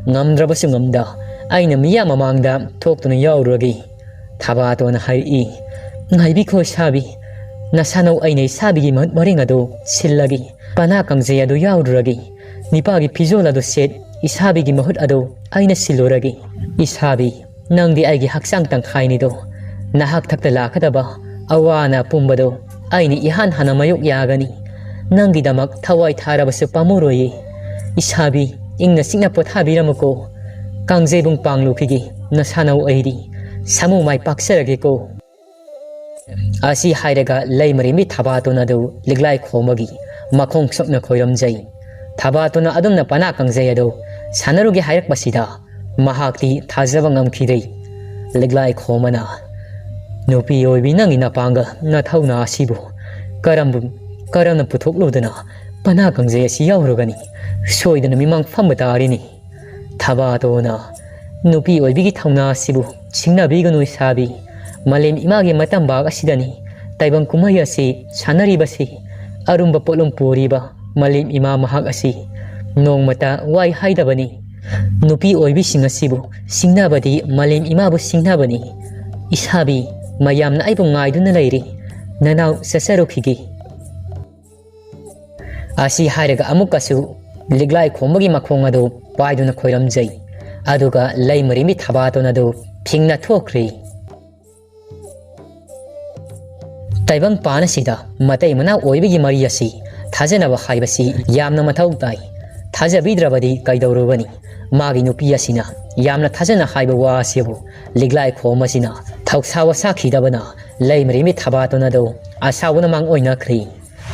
ꯉꯝꯗ꯭ꯔꯕꯁꯨ ꯉꯝꯗ ꯑꯩꯅ ꯃꯤꯌꯥꯝ ꯃꯃꯥꯡꯗ ꯊꯣꯛꯇꯨꯅ ꯌꯥꯎꯔꯨꯔꯒꯦ꯫ ꯊꯕꯥꯇꯣꯟꯅ ꯍꯥꯏꯔꯛꯏ, ꯉꯥꯏꯕꯤꯈꯣ ꯏꯁꯥꯕꯤ, ꯅꯁꯥꯅꯧ ꯑꯩꯅ ꯏꯁꯥꯕꯤꯒꯤ ꯃꯍꯨꯠ ꯃꯔꯦꯡ ꯑꯗꯨ ꯁꯤꯜꯂꯒꯦ꯫ ꯄꯅꯥ ꯀꯥꯡꯖꯩ ꯑꯗꯨ ꯌꯥꯎꯔꯨꯔꯒꯦ꯫ ꯅꯤꯄꯥꯒꯤ ꯐꯤꯖꯣꯜ ꯑꯗꯨ ꯁꯦꯠ, ꯏꯁꯥꯕꯤꯒꯤ ꯃꯍꯨꯠ ꯑꯗꯨ ꯑꯩꯅ ꯁꯤꯜꯂꯨꯔꯒꯦ꯫ ꯏꯁꯥꯕꯤ, ꯅꯪꯗꯤ ꯑꯩꯒꯤ ꯍꯛꯆꯥꯡ ꯇꯪꯈꯥꯏꯅꯤꯗꯣ꯫ ꯅꯍꯥꯛ ꯊꯛꯇ ꯂꯥꯛꯀꯗꯕ ꯑꯋꯥ ꯑꯅꯥ ꯄꯨꯝꯕꯗꯣ ꯑꯩꯅ ꯏꯍꯥꯟ ꯍꯥꯟꯅ ꯃꯥꯌꯣꯛ ꯌꯥꯒꯅꯤ꯫ ꯅꯪꯒꯤꯗꯃꯛ ꯊꯋꯥꯏ ꯊꯥꯔꯕꯁꯨ ꯄꯥꯝꯃꯨꯔꯣꯏꯌꯦ꯫ ꯏꯁꯥꯕꯤ, ꯏꯪꯅ ꯆꯤꯛꯅ ꯄꯣꯊꯥꯕꯤꯔꯝꯃꯨꯀꯣ꯫ ꯀꯥꯡꯖꯩꯕꯨꯡ ꯄꯥꯡꯂꯨꯈꯤꯒꯦ, ꯅꯁꯥꯅꯧ ꯑꯩꯗꯤ ꯁꯥꯃꯨ ꯃꯥꯏ ꯄꯥꯛꯆꯔꯒꯦꯀꯣ꯫ ꯑꯁꯤ ꯍꯥꯏꯔꯒ ꯂꯩꯃꯔꯦꯝꯕꯤ ꯊꯕꯥꯇꯣꯟ ꯑꯗꯨ ꯂꯤꯛꯂꯥꯏ ꯈꯣꯝꯕꯒꯤ ꯃꯈꯣꯡ ꯁꯣꯛꯅ ꯈꯣꯏꯔꯝꯖꯩ꯫ ꯊꯕꯥꯇꯣꯟꯅ ꯑꯗꯨꯝꯅ ꯄꯅꯥ ꯀꯥꯡꯖꯩ ꯑꯗꯨ ꯁꯥꯟꯅꯔꯨꯒꯦ ꯍꯥꯏꯔꯛꯄꯁꯤꯗ ꯃꯍꯥꯛꯇꯤ ꯊꯥꯖꯕ ꯉꯝꯈꯤꯗꯦ꯫ ꯂꯤꯛꯂꯥꯏ ꯈꯣꯝꯕꯅ, ꯅꯨꯄꯤ ꯑꯣꯏꯕꯤ, ꯅꯪꯒꯤ ꯅꯄꯥꯡꯒꯜ ꯅꯊꯧꯅꯥ ꯑꯁꯤꯕꯨ ꯀꯔꯝꯕ, ꯀꯔꯝꯅ ꯄꯨꯊꯣꯛꯂꯨꯗꯅ ꯄꯅꯥ ꯀꯥꯡꯖꯩ ꯑꯁꯤ ꯌꯥꯎꯔꯒꯅꯤ? ꯁꯣꯏꯗꯅ ꯃꯤꯃꯥꯡ ꯐꯝꯕ ꯇꯥꯔꯤꯅꯤ꯫ ꯊꯕꯥꯇꯣꯟꯅ, ꯅꯨꯄꯤ ꯑꯣꯏꯕꯤꯒꯤ ꯊꯧꯅꯥ ꯑꯁꯤꯕꯨ ꯁꯤꯡꯅꯕꯤꯒꯅꯨ ꯏꯁꯥꯕꯤ꯫ ꯃꯥꯂꯦꯝ ꯏꯃꯥꯒꯤ ꯃꯇꯝꯕꯥꯛ ꯑꯁꯤꯗꯅꯤ ꯇꯥꯏꯕꯪ ꯀꯨꯝꯍꯩ ꯑꯁꯤ ꯁꯥꯟꯅꯔꯤꯕꯁꯤ꯫ ꯑꯔꯨꯝꯕ ꯄꯣꯠꯂꯨꯝ ꯄꯨꯔꯤꯕ ꯃꯥꯂꯦꯝ ꯏꯃꯥ ꯃꯍꯥꯛ ꯑꯁꯤ ꯅꯣꯡꯃꯇ ꯋꯥꯏ ꯍꯥꯏꯗꯕꯅꯤ꯫ ꯅꯨꯄꯤ ꯑꯣꯏꯕꯤꯁꯤꯡ ꯑꯁꯤꯕꯨ ꯁꯤꯡꯅꯕꯗꯤ ꯃꯥꯂꯦꯝ ꯏꯃꯥꯕꯨ ꯁꯤꯡꯅꯕꯅꯤ꯫ ꯏꯁꯥꯕꯤ, ꯃꯌꯥꯝꯅ ꯑꯩꯕꯨ ꯉꯥꯏꯗꯨꯅ ꯂꯩꯔꯤ꯫ ꯅꯅꯥꯎ ꯆꯠꯆꯔꯨꯈꯤꯒꯦ꯫ ꯑꯁꯤ ꯍꯥꯏꯔꯒ ꯑꯃꯨꯛꯀꯁꯨ ꯂꯤꯛꯂꯥꯏ ꯈꯣꯝꯕꯒꯤ ꯃꯈꯣꯡ ꯑꯗꯨ ꯄꯥꯏꯗꯨꯅ ꯈꯣꯏꯔꯝꯖꯩ꯫ ꯑꯗꯨꯒ ꯂꯩꯃꯔꯦꯝꯕꯤ ꯊꯕꯥꯇꯣꯟ ꯑꯗꯨ ꯐꯤꯡꯅ ꯊꯣꯛꯈ꯭ꯔꯦ꯫ ꯇꯥꯏꯕꯪ ꯄꯥꯟ ꯑꯁꯤꯗ ꯃꯇꯩ ꯃꯅꯥꯎ ꯑꯣꯏꯕꯒꯤ ꯃꯔꯤ ꯑꯁꯤ ꯊꯥꯖꯅꯕ ꯍꯥꯏꯕꯁꯤ ꯌꯥꯝꯅ ꯃꯊꯧ ꯇꯥꯏ꯫ ꯊꯥꯖꯕꯤꯗ꯭ꯔꯕꯗꯤ ꯀꯩꯗꯧꯔꯨꯒꯅꯤ? ꯃꯥꯒꯤ ꯅꯨꯄꯤ ꯑꯁꯤꯅ ꯌꯥꯝꯅ ꯊꯥꯖꯅ ꯍꯥꯏꯕ ꯋꯥ ꯑꯁꯤꯕꯨ ꯂꯤꯛꯂꯥꯏ ꯈꯣꯝ ꯑꯁꯤꯅ ꯊꯧꯁꯥ ꯋꯥꯁꯥꯈꯤꯗꯕꯅ ꯂꯩꯃꯔꯦꯝꯕꯤ ꯊꯕꯥꯇꯣꯟ ꯑꯗꯨ ꯑꯁꯥꯎꯕꯅ ꯃꯥꯡ ꯑꯣꯏꯅꯈ꯭ꯔꯦ꯫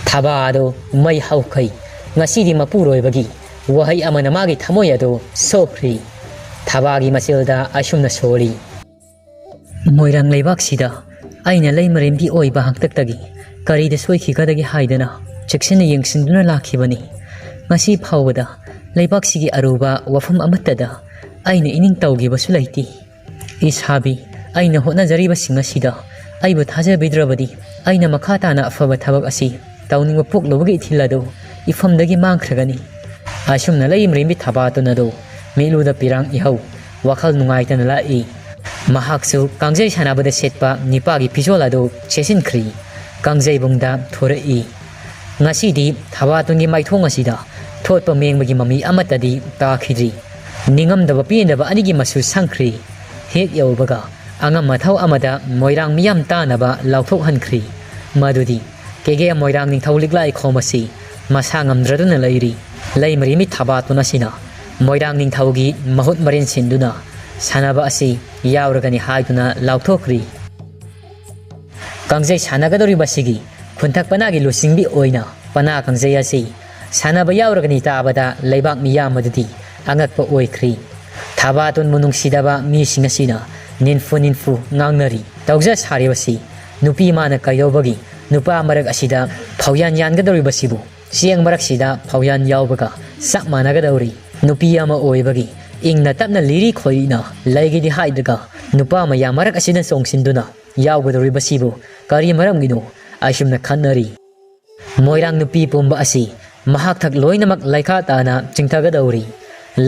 ꯊꯕꯥ ꯑꯗꯨ ꯃꯩ ꯍꯧꯈꯩ꯫ ꯉꯁꯤꯗꯤ ꯃꯄꯨꯔꯣꯏꯕꯒꯤ ꯋꯥꯍꯩ ꯑꯃꯅ ꯃꯥꯒꯤ ꯊꯃꯣꯏ ꯑꯗꯨ ꯁꯣꯛꯈ꯭ꯔꯤ꯫ ꯊꯕꯥꯒꯤ ꯃꯆꯤꯜꯗ ꯑꯁꯨꯝꯅ ꯁꯣꯜꯂꯤ: "ꯃꯣꯏꯔꯥꯡ ꯂꯩꯕꯥꯛꯁꯤꯗ ꯑꯩꯅ ꯂꯩꯃꯔꯦꯝꯕꯤ ꯑꯣꯏꯕ ꯍꯥꯛꯇꯛꯇꯒꯤ ꯀꯔꯤꯗ ꯁꯣꯏꯈꯤꯒꯗꯒꯦ ꯍꯥꯏꯗꯅ ꯆꯦꯛꯁꯤꯟꯅ ꯌꯦꯡꯁꯤꯟꯗꯨꯅ ꯂꯥꯛꯈꯤꯕꯅꯤ꯫ ꯉꯁꯤ ꯐꯥꯎꯕꯗ ꯂꯩꯕꯥꯛꯁꯤꯒꯤ ꯑꯔꯨꯕ ꯋꯥꯐꯝ ꯑꯃꯠꯇꯗ ꯑꯩꯅ ꯏꯅꯤꯡ ꯇꯧꯈꯤꯕꯁꯨ ꯂꯩꯇꯦ꯫ ꯏꯁꯥꯕꯤ, ꯑꯩꯅ ꯍꯣꯠꯅꯖꯔꯤꯕꯁꯤꯡ ꯑꯁꯤꯗ ꯑꯩꯕꯨ ꯊꯥꯖꯕꯤꯗ꯭ꯔꯕꯗꯤ ꯑꯩꯅ ꯃꯈꯥ ꯇꯥꯅ ꯑꯐꯕ ꯊꯕꯛ ꯑꯁꯤ ꯇꯧꯅꯤꯡꯕ ꯄꯣꯛꯂꯨꯕꯒꯤ ꯏꯊꯤꯜ ꯑꯗꯨ ꯏꯐꯝꯗꯒꯤ ꯃꯥꯡꯈ꯭ꯔꯒꯅꯤ"꯫ ꯑꯁꯨꯝꯅ ꯂꯩꯃꯔꯦꯝꯕꯤ ꯊꯕꯥꯇꯣꯟ ꯑꯗꯨ ꯃꯤꯠꯂꯨꯗ ꯄꯤꯔꯥꯡ ꯏꯍꯧ ꯋꯥꯈꯜ ꯅꯨꯡꯉꯥꯏꯇꯅ ꯂꯥꯛꯏ꯫ ꯃꯍꯥꯛꯁꯨ ꯀꯥꯡꯖꯩ ꯁꯥꯟꯅꯕꯗ ꯁꯦꯠꯄ ꯅꯤꯄꯥꯒꯤ ꯐꯤꯖꯣꯜ ꯑꯗꯨ ꯁꯦꯠꯆꯤꯟꯈ꯭ꯔꯤ꯫ ꯀꯥꯡꯖꯩꯕꯨꯡꯗ ꯊꯣꯔꯛꯏ꯫ ꯉꯁꯤꯗꯤ ꯊꯕꯥꯇꯣꯟꯒꯤ ꯃꯥꯏꯊꯣꯡ ꯑꯁꯤꯗ ꯊꯣꯠꯄ ꯃꯦꯡꯕꯒꯤ ꯃꯃꯤ ꯑꯃꯠꯇꯗꯤ ꯇꯥꯈꯤꯗ꯭ꯔꯤ꯫ ꯅꯤꯡꯉꯝꯗꯕ ꯄꯦꯟꯗꯕ ꯑꯅꯤꯒꯤ ꯃꯆꯨ ꯁꯪꯈ꯭ꯔꯤ꯫ ꯍꯦꯛ ꯌꯧꯕꯒ ꯑꯉꯝ ꯑꯊꯧ ꯑꯃꯗ ꯃꯣꯏꯔꯥꯡ ꯃꯤꯌꯥꯝ ꯇꯥꯅꯕ ꯂꯥꯎꯊꯣꯛꯍꯟꯈ꯭ꯔꯤ꯫ ꯃꯗꯨꯗꯤ ꯀꯦꯒꯦ ꯃꯣꯏꯔꯥꯡ ꯅꯤꯡꯊꯧ ꯂꯤꯛꯂꯥꯏ ꯈꯣꯝ ꯑꯁꯤ ꯃꯁꯥ ꯉꯝꯗ꯭ꯔꯗꯨꯅ ꯂꯩꯔꯤ꯫ ꯂꯩꯃꯔꯦꯝꯕꯤ ꯊꯕꯥꯇꯣꯟ ꯑꯁꯤꯅ ꯃꯣꯏꯔꯥꯡ ꯅꯤꯡꯊꯧꯒꯤ ꯃꯍꯨꯠ ꯃꯔꯤꯟ ꯁꯤꯟꯗꯨꯅ ꯁꯥꯟꯅꯕ ꯑꯁꯤ ꯌꯥꯎꯔꯒꯅꯤ ꯍꯥꯏꯗꯨꯅ ꯂꯥꯎꯊꯣꯛꯈ꯭ꯔꯤ꯫ ꯀꯥꯡꯖꯩ ꯁꯥꯟꯅꯒꯗꯧꯔꯤꯕꯁꯤꯒꯤ ꯈꯨꯟꯊꯛ ꯄꯅꯥꯒꯤ ꯂꯨꯆꯤꯡꯕꯤ ꯑꯣꯏꯅ ꯄꯅꯥ ꯀꯥꯡꯖꯩ ꯑꯁꯤ ꯁꯥꯟꯅꯕ ꯌꯥꯎꯔꯒꯅꯤ ꯇꯥꯕꯗ ꯂꯩꯕꯥꯛ ꯃꯤꯌꯥꯝ ꯑꯗꯨꯗꯤ ꯑꯉꯛꯄ ꯑꯣꯏꯈ꯭ꯔꯤ꯫ ꯊꯕꯥꯇꯣꯟꯕꯨ ꯅꯨꯡꯁꯤꯗꯕ ꯃꯤꯁꯤꯡ ꯑꯁꯤꯅ ꯅꯤꯟꯐꯨ ꯅꯤꯟꯐꯨ ꯉꯥꯡꯅꯔꯤ꯫ ꯇꯧꯖ ꯁꯥꯔꯤꯕꯁꯤ ꯅꯨꯄꯤ ꯃꯥꯅ ꯀꯩꯗꯧꯕꯒꯤ ꯅꯨꯄꯥ ꯃꯔꯛ ꯑꯁꯤꯗ ꯐꯥꯎꯌꯥꯟ ꯌꯥꯟꯒꯗꯧꯔꯤꯕꯁꯤꯕꯨ? ꯆꯦꯡ ꯃꯔꯛꯁꯤꯗ ꯐꯥꯎꯌꯥꯟ ꯌꯥꯎꯕꯒ ꯆꯞ ꯃꯥꯟꯅꯒꯗꯧꯔꯤ꯫ ꯅꯨꯄꯤ ꯑꯃ ꯑꯣꯏꯕꯒꯤ ꯏꯪꯅ ꯇꯞꯅ ꯂꯤꯔꯤ ꯈꯣꯏꯔꯤꯅ ꯂꯩꯒꯦꯗꯤ ꯍꯥꯏꯗ꯭ꯔꯒ ꯅꯨꯄꯥ ꯃꯌꯥꯝ ꯃꯔꯛ ꯑꯁꯤꯗ ꯆꯣꯡꯁꯤꯟꯗꯨꯅ ꯌꯥꯎꯒꯗꯧꯔꯤꯕꯁꯤꯕꯨ ꯀꯔꯤ ꯃꯔꯝꯒꯤꯅꯣ ꯑꯁꯨꯝꯅ ꯈꯟꯅꯔꯤ꯫ ꯃꯣꯏꯔꯥꯡ ꯅꯨꯄꯤ ꯄꯨꯝꯕ ꯑꯁꯤ ꯃꯍꯥꯛ ꯊꯛ ꯂꯣꯏꯅꯃꯛ ꯂꯩꯈꯥ ꯇꯥꯅ ꯆꯤꯡꯊꯒꯗꯧꯔꯤ꯫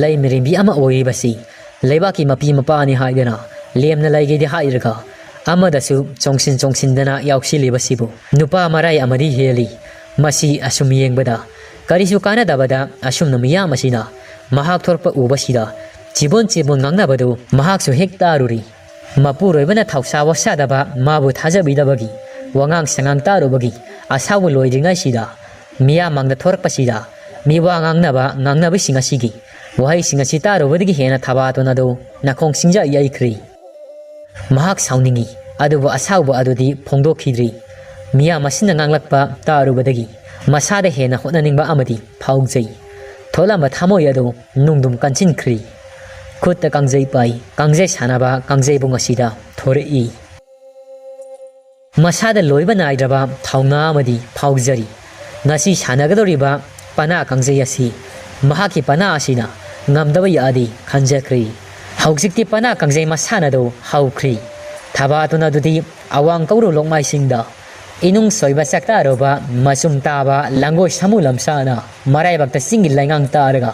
ꯂꯩꯃꯔꯦꯝꯕꯤ ꯑꯃ ꯑꯣꯏꯔꯤꯕꯁꯤ ꯂꯩꯕꯥꯛꯀꯤ ꯃꯄꯤ ꯃꯄꯥꯅꯤ ꯍꯥꯏꯗꯅ ꯂꯦꯝꯅ ꯂꯩꯒꯦꯗꯤ ꯍꯥꯏꯔꯒ ꯑꯃꯗꯁꯨ ꯆꯣꯡꯁꯤꯟ ꯆꯣꯡꯁꯤꯟꯗꯅ ꯌꯥꯎꯁꯤꯜꯂꯤꯕꯁꯤꯕꯨ ꯅꯨꯄꯥ ꯃꯔꯥꯏ ꯑꯃꯗꯤ ꯍꯦꯜꯂꯤ꯫ ꯃꯁꯤ ꯑꯁꯨꯝ ꯌꯦꯡꯕꯗ ꯀꯔꯤꯁꯨ ꯀꯥꯟꯅꯗꯕꯗ ꯑꯁꯨꯝꯅ ꯃꯤꯌꯥꯝ ꯑꯁꯤꯅ ꯃꯍꯥꯛ ꯊꯣꯔꯛꯄ ꯎꯕꯁꯤꯗ ꯆꯤꯕꯣꯟ ꯆꯤꯕꯣꯟ ꯉꯥꯡꯅꯕꯗꯨ ꯃꯍꯥꯛꯁꯨ ꯍꯦꯛ ꯇꯥꯔꯨꯔꯤ꯫ ꯃꯄꯨꯔꯣꯏꯕꯅ ꯊꯧꯁꯥ ꯋꯥꯁꯥꯗꯕ ꯃꯥꯕꯨ ꯊꯥꯖꯕꯤꯗꯕꯒꯤ ꯋꯥꯉꯥꯡ ꯁꯉꯥꯡ ꯇꯥꯔꯨꯕꯒꯤ ꯑꯁꯥꯎꯕ ꯂꯣꯏꯗ꯭ꯔꯤꯉꯩꯁꯤꯗ ꯃꯤꯌꯥꯝ ꯃꯥꯡꯗ ꯊꯣꯔꯛꯄꯁꯤꯗ ꯃꯤꯋꯥ ꯉꯥꯡꯅꯕ ꯉꯥꯡꯅꯕꯁꯤꯡ ꯑꯁꯤꯒꯤ ꯋꯥꯍꯩꯁꯤꯡ ꯑꯁꯤ ꯇꯥꯔꯨꯕꯗꯒꯤ ꯍꯦꯟꯅ ꯊꯕꯥꯇꯣꯟ ꯑꯗꯨ ꯅꯥꯀꯣꯡ ꯁꯤꯡꯖ ꯌꯩꯈ꯭ꯔꯤ꯫ ꯃꯍꯥꯛ ꯁꯥꯎꯅꯤꯡꯏ, ꯑꯗꯨꯕꯨ ꯑꯁꯥꯎꯕ ꯑꯗꯨꯗꯤ ꯐꯣꯡꯗꯣꯛꯈꯤꯗ꯭ꯔꯤ꯫ ꯃꯤꯌꯥꯝ ꯑꯁꯤꯅ ꯉꯥꯡꯂꯛꯄ ꯇꯥꯔꯨꯕꯗꯒꯤ ꯃꯁꯥꯗ ꯍꯦꯟꯅ ꯍꯣꯠꯅꯅꯤꯡꯕ ꯑꯃꯗꯤ ꯐꯥꯎꯖꯩ꯫ ꯊꯣꯛꯂꯝꯕ ꯊꯃꯣꯏ ꯑꯗꯨ ꯅꯨꯡꯗꯨꯝ ꯀꯟꯁꯤꯟꯈ꯭ꯔꯤ꯫ ꯈꯨꯠꯇ ꯀꯥꯡꯖꯩ ꯄꯥꯏ, ꯀꯥꯡꯖꯩ ꯁꯥꯟꯅꯕ ꯀꯥꯡꯖꯩꯕꯨꯡ ꯑꯁꯤꯗ ꯊꯣꯔꯛꯏ꯫ ꯃꯁꯥꯗ ꯂꯣꯏꯕ ꯅꯥꯏꯗ꯭ꯔꯕ ꯊꯧꯅꯥ ꯑꯃꯗꯤ ꯐꯥꯎꯖꯔꯤ꯫ ꯉꯁꯤ ꯁꯥꯟꯅꯒꯗꯧꯔꯤꯕ ꯄꯅꯥ ꯀꯥꯡꯖꯩ ꯑꯁꯤ ꯃꯍꯥꯛꯀꯤ ꯄꯅꯥ ꯑꯁꯤꯅ ꯉꯝꯗꯕ ꯌꯥꯗꯦ ꯈꯟꯖꯈ꯭ꯔꯤ꯫ ꯍꯧꯖꯤꯛꯇꯤ ꯄꯅꯥ ꯀꯥꯡꯖꯩ ꯃꯁꯥꯟꯅꯗꯨ ꯍꯧꯈ꯭ꯔꯤ꯫ ꯊꯕꯥꯇꯣꯟ ꯑꯗꯨꯗꯤ ꯑꯋꯥꯡ ꯀꯧꯔꯨ ꯂꯣꯛꯃꯥꯏꯁꯤꯡꯗ ꯏꯅꯨꯡ ꯁꯣꯏꯕ ꯆꯥꯛꯇꯥꯔꯨꯕ ꯃꯆꯨꯝ ꯇꯥꯕ ꯂꯪꯒꯣꯏ ꯁꯥꯃꯨ ꯂꯝꯁꯥꯅ ꯃꯔꯥꯏꯕꯛꯇ ꯆꯤꯡꯒꯤ ꯂꯩꯉꯥꯡ ꯇꯥꯔꯒ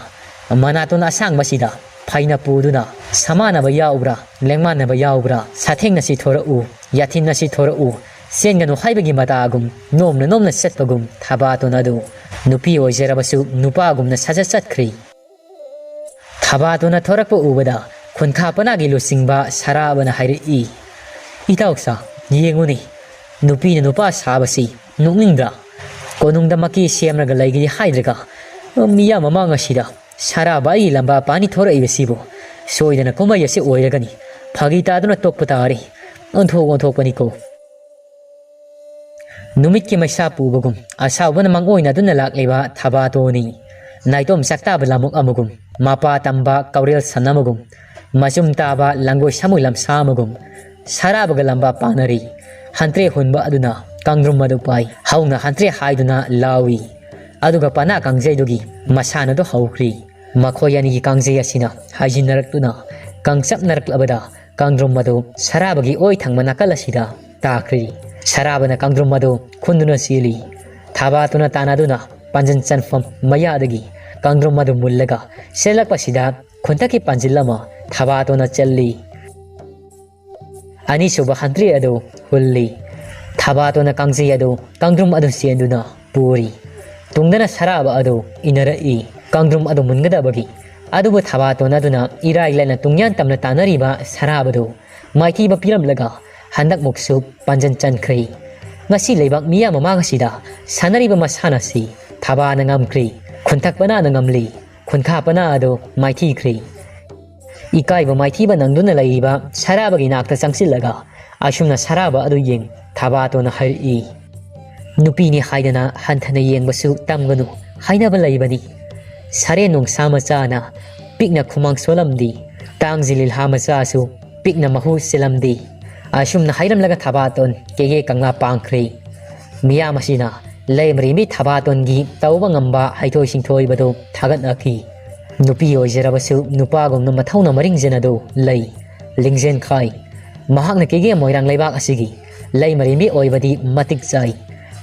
ꯃꯅꯥꯇꯣꯟ ꯑꯁꯥꯡꯕꯁꯤꯗ ꯐꯩꯅ ꯄꯨꯗꯨꯅ ꯁꯃꯥꯟꯅꯕ ꯌꯥꯎꯕ꯭ꯔꯥ, ꯂꯦꯡꯃꯥꯟꯅꯕ ꯌꯥꯎꯕ꯭ꯔꯥ, ꯁꯥꯊꯦꯡꯅꯁꯤ ꯊꯣꯔꯛꯎ, ꯌꯥꯊꯤꯟꯅꯁꯤ ꯊꯣꯔꯛꯎ, ꯆꯦꯟꯒꯅꯨ ꯍꯥꯏꯕꯒꯤ ꯃꯇꯥꯒꯨꯝ ꯅꯣꯝꯅ ꯅꯣꯝꯅ ꯆꯠꯄꯒꯨꯝ ꯊꯕꯥꯇꯣꯟ ꯑꯗꯨ ꯅꯨꯄꯤ ꯑꯣꯏꯖꯔꯕꯁꯨ ꯅꯨꯄꯥꯒꯨꯝꯅ ꯁꯥꯖꯠ ꯆꯠꯈ꯭ꯔꯤ꯫ ꯊꯕꯥꯇꯣꯟꯅ ꯊꯣꯔꯛꯄ ꯎꯕꯗ ꯈꯨꯟꯈꯥ ꯄꯅꯥꯒꯤ ꯂꯨꯆꯤꯡꯕ ꯁꯔꯥꯕꯅ ꯍꯥꯏꯔꯛꯏ, "ꯏꯇꯥꯎꯁꯥ, ꯌꯦꯡꯉꯨꯅꯦ, ꯅꯨꯄꯤꯅ ꯅꯨꯄꯥ ꯁꯥꯕꯁꯤ ꯅꯣꯛꯅꯤꯡꯗ꯭ꯔꯥ? ꯀꯣꯅꯨꯡꯗ ꯃꯀꯤ ꯁꯦꯝꯂꯒ ꯂꯩꯒꯦ ꯍꯥꯏꯗ꯭ꯔꯒ ꯃꯤꯌꯥꯝ ꯃꯃꯥꯡ ꯑꯁꯤꯗ ꯁꯔꯥꯕ ꯑꯩꯒꯤ ꯂꯝꯕꯥ ꯄꯥꯅꯤ ꯊꯣꯔꯛꯏꯕꯁꯤꯕꯨ ꯁꯣꯏꯗꯅ ꯀꯨꯝꯍꯩ ꯑꯁꯤ ꯑꯣꯏꯔꯒꯅꯤ꯫ ꯐꯥꯒꯤ ꯇꯥꯗꯨꯅ ꯇꯣꯛꯄ ꯇꯥꯔꯦ꯫ ꯑꯣꯟꯊꯣꯛ ꯑꯣꯟꯊꯣꯛꯄꯅꯤꯀꯣ꯫" ꯅꯨꯃꯤꯠꯀꯤ ꯃꯩꯁꯥ ꯄꯨꯕꯒꯨꯝ ꯑꯁꯥꯎꯕꯅ ꯃꯪꯑꯣꯏꯅꯗꯨꯅ ꯂꯥꯛꯂꯤꯕ ꯊꯕꯥꯇꯣꯟꯅꯤ꯫ ꯅꯥꯏꯇꯣꯝ ꯆꯥꯛꯇꯥꯕ ꯂꯥꯃꯨꯛ ꯑꯃꯒꯨꯝ, ꯃꯄꯥ ꯇꯝꯕ ꯀꯧꯔꯦꯜ ꯁꯟ ꯑꯃꯒꯨꯝ, ꯃꯆꯨꯝ ꯇꯥꯕ ꯂꯪꯒꯣꯏ ꯁꯥꯃꯨ ꯂꯝꯁꯥ ꯑꯃꯒꯨꯝ, ꯁꯔꯥꯕꯒ ꯂꯝꯕꯥ ꯄꯥꯅꯔꯤ꯫ ꯍꯟꯇ꯭ꯔꯦ ꯍꯨꯟꯕ ꯑꯗꯨꯅ ꯀꯥꯡꯗ꯭ꯔꯨꯝ ꯑꯗꯨ ꯄꯥꯏ꯫ ꯍꯧꯅ ꯍꯟꯇ꯭ꯔꯦ ꯍꯥꯏꯗꯨꯅ ꯂꯥꯎꯏ꯫ ꯑꯗꯨꯒ ꯄꯅꯥ ꯀꯥꯡꯖꯩꯗꯨꯒꯤ ꯃꯁꯥꯟꯅꯗꯨ ꯍꯧꯈ꯭ꯔꯤ꯫ ꯃꯈꯣꯏ ꯑꯅꯤꯒꯤ ꯀꯥꯡꯖꯩ ꯑꯁꯤꯅ ꯍꯥꯏꯖꯤꯟꯅꯔꯛꯇꯨꯅ ꯀꯪꯆꯞꯅꯔꯛꯂꯕꯗ ꯀꯥꯡꯗ꯭ꯔꯨꯝ ꯑꯗꯨ ꯁꯔꯥꯕꯒꯤ ꯑꯣꯏ ꯊꯪꯕ ꯅꯥꯀꯜ ꯑꯁꯤꯗ ꯇꯥꯈ꯭ꯔꯤ꯫ ꯁꯔꯥꯕꯅ ꯀꯥꯡꯗ꯭ꯔꯨꯝ ꯑꯗꯨ ꯈꯨꯟꯗꯨꯅ ꯆꯦꯜꯂꯤ꯫ ꯊꯕꯥꯇꯣꯟꯅ ꯇꯥꯟꯅꯗꯨꯅ ꯄꯥꯟꯖꯟ ꯆꯟꯐꯝ ꯃꯌꯥꯗꯒꯤ ꯀꯥꯡꯗ꯭ꯔꯨꯝ ꯑꯗꯨ ꯃꯨꯜꯂꯒ ꯆꯦꯜꯂꯛꯄꯁꯤꯗ ꯈꯨꯟꯊꯛꯀꯤ ꯄꯥꯟꯖꯤꯜ ꯑꯃ ꯊꯕꯥꯇꯣꯟꯅ ꯆꯜꯂꯤ꯫ ꯑꯅꯤꯁꯨꯕ ꯍꯟꯇ꯭ꯔꯦ ꯑꯗꯨ ꯍꯨꯜꯂꯤ꯫ ꯊꯕꯥꯇꯣꯟꯅ ꯀꯥꯡꯖꯩ ꯑꯗꯨ ꯀꯥꯡꯗ꯭ꯔꯨꯝ ꯑꯗꯨ ꯆꯦꯟꯗꯨꯅ ꯄꯨꯔꯤ꯫ ꯇꯨꯡꯗꯅ ꯁꯔꯥꯕ ꯑꯗꯨ ꯏꯟꯅꯔꯛꯏ꯫ ꯀꯥꯡꯗ꯭ꯔꯨꯝ ꯑꯗꯨ ꯃꯨꯟꯒꯗꯕꯒꯤ꯫ ꯑꯗꯨꯕꯨ ꯊꯕꯥꯇꯣꯟ ꯑꯗꯨꯅ ꯏꯔꯥꯏ ꯂꯥꯏꯅ ꯇꯨꯡꯌꯥꯟ ꯇꯝꯅ ꯇꯥꯟꯅꯔꯤꯕ ꯁꯔꯥꯕꯗꯨ ꯃꯥꯏꯊꯤꯕ ꯄꯤꯔꯝꯂꯒ ꯍꯟꯗꯛꯃꯨꯛꯁꯨ ꯄꯥꯟꯖꯟ ꯆꯟꯈ꯭ꯔꯦ꯫ ꯉꯁꯤ ꯂꯩꯕꯥꯛ ꯃꯤꯌꯥꯝ ꯃꯃꯥꯡ ꯑꯁꯤꯗ ꯁꯥꯟꯅꯔꯤꯕ ꯃꯁꯥꯟꯅ ꯑꯁꯤ ꯊꯕꯥꯅ ꯉꯝꯈ꯭ꯔꯦ꯫ ꯈꯨꯟꯊꯛ ꯄꯅꯥꯅ ꯉꯝꯂꯤ꯫ ꯈꯨꯟꯈꯥ ꯄꯅꯥ ꯑꯗꯨ ꯃꯥꯏꯊꯤꯈ꯭ꯔꯦ꯫ ꯏꯀꯥꯏꯕ ꯃꯥꯏꯊꯤꯕ ꯅꯪꯗꯨꯅ ꯂꯩꯔꯤꯕ ꯁꯔꯥꯕꯒꯤ ꯅꯥꯛꯇ ꯆꯪꯁꯤꯜꯂꯒ ꯑꯁꯨꯝꯅ ꯁꯔꯥꯕ ꯑꯗꯨ ꯌꯦꯡ ꯊꯕꯥꯇꯣꯟꯅ ꯍꯥꯏꯔꯛꯏ, ꯅꯨꯄꯤꯅꯤ ꯍꯥꯏꯗꯅ ꯍꯟꯊꯅ ꯌꯦꯡꯕꯁꯨ ꯇꯝꯒꯅꯨ ꯍꯥꯏꯅꯕ ꯂꯩꯕꯅꯤ꯫ ꯁꯥꯔꯦꯟ ꯅꯣꯡꯁꯥ ꯃꯆꯥꯅ ꯄꯤꯛꯅ ꯈꯨꯃꯥꯡ ꯁꯣꯜꯂꯝꯗꯤ, ꯇꯥꯡꯖꯤꯜ ꯂꯤꯜꯍꯥ ꯃꯆꯥꯁꯨ ꯄꯤꯛꯅ ꯃꯍꯨ ꯁꯤꯜꯂꯝꯗꯤ꯫ ꯑꯁꯨꯝꯅ ꯍꯥꯏꯔꯝꯂꯒ ꯊꯕꯥꯇꯣꯟ ꯀꯦꯒꯦ ꯀꯪꯂꯥ ꯄꯥꯡꯈ꯭ꯔꯦ꯫ ꯃꯤꯌꯥꯝ ꯑꯁꯤꯅ ꯂꯩꯃꯔꯦꯝꯕꯤ ꯊꯕꯥꯇꯣꯟꯒꯤ ꯇꯧꯕ ꯉꯝꯕ ꯍꯩꯊꯣꯏ ꯁꯤꯡꯊꯣꯏꯕꯗꯨ ꯊꯥꯒꯠꯅꯈꯤ꯫ ꯅꯨꯄꯤ ꯑꯣꯏꯖꯔꯕꯁꯨ ꯅꯨꯄꯥꯒꯨꯝꯅ ꯃꯊꯧꯅ ꯃꯔꯤꯡꯖꯅꯗꯨ ꯂꯩ꯫ ꯂꯤꯡꯖꯦꯜ ꯈꯥꯏ꯫ ꯃꯍꯥꯛꯅ ꯀꯦꯒꯦ ꯃꯣꯏꯔꯥꯡ ꯂꯩꯕꯥꯛ ꯑꯁꯤꯒꯤ ꯂꯩꯃꯔꯦꯝꯕꯤ ꯑꯣꯏꯕꯗꯤ ꯃꯇꯤꯛ ꯆꯥꯏ꯫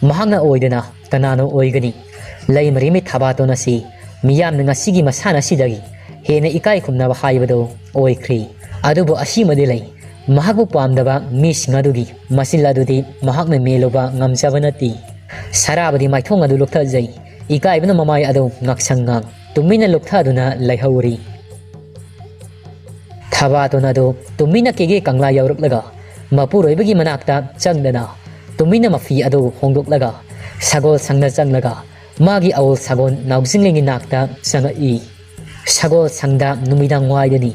ꯃꯍꯥꯛꯅ ꯑꯣꯏꯗꯅ ꯀꯅꯥꯅ ꯑꯣꯏꯒꯅꯤ? ꯂꯩꯃꯔꯦꯝꯕꯤ ꯊꯕꯥꯇꯣꯟ ꯑꯁꯤ ꯃꯤꯌꯥꯝꯅ ꯉꯁꯤꯒꯤ ꯃꯁꯥꯟꯅ ꯑꯁꯤꯗꯒꯤ ꯍꯦꯟꯅ ꯏꯀꯥꯏ ꯈꯨꯝꯅꯕ ꯍꯥꯏꯕꯗꯨ ꯑꯣꯏꯈ꯭ꯔꯤ꯫ ꯑꯗꯨꯕꯨ ꯑꯁꯤꯃꯗꯤ ꯂꯩ, ꯃꯍꯥꯛꯄꯨ ꯄꯥꯝꯗꯕ ꯃꯤꯁꯤꯡ ꯑꯗꯨꯒꯤ ꯃꯆꯤꯜ ꯑꯗꯨꯗꯤ ꯃꯍꯥꯛꯅ ꯃꯦꯜꯂꯨꯕ ꯉꯝꯖꯕ ꯅꯠꯇꯦ꯫ ꯁꯔꯥꯕꯗꯤ ꯃꯥꯏꯊꯣꯡ ꯑꯗꯨ ꯂꯨꯞꯊꯖꯩ, ꯏꯀꯥꯏꯕꯅ ꯃꯃꯥꯏ ꯑꯗꯨ ꯉꯥꯛꯁꯪ ꯉꯥꯡ꯫ ꯇꯨꯃꯤꯟꯅ ꯂꯨꯞꯊꯗꯨꯅ ꯂꯩꯍꯧꯔꯤ꯫ ꯊꯕꯥꯇꯣꯟ ꯑꯗꯨ ꯇꯨꯃꯤꯟꯅ ꯀꯦꯒꯦ ꯀꯪꯂꯥ ꯌꯧꯔꯛꯂꯒ ꯃꯄꯨꯔꯣꯏꯕꯒꯤ ꯃꯅꯥꯛꯇ ꯆꯪꯗꯅ ꯇꯨꯃꯤꯟꯅ ꯃꯐꯤ ꯑꯗꯨ ꯍꯣꯡꯗꯣꯛꯂꯒ ꯁꯒꯣꯜ ꯁꯪꯗ ꯆꯪꯂꯒ ꯃꯥꯒꯤ ꯑꯋꯜ ꯁꯒꯣꯜ ꯅꯥꯎꯖꯤꯡꯂꯦꯟꯒꯤ ꯅꯥꯛꯇ ꯆꯪꯉꯛꯏ꯫ ꯁꯒꯣꯜ ꯁꯪꯗ ꯅꯨꯃꯤꯗꯥꯡ ꯋꯥꯏꯗꯅꯤ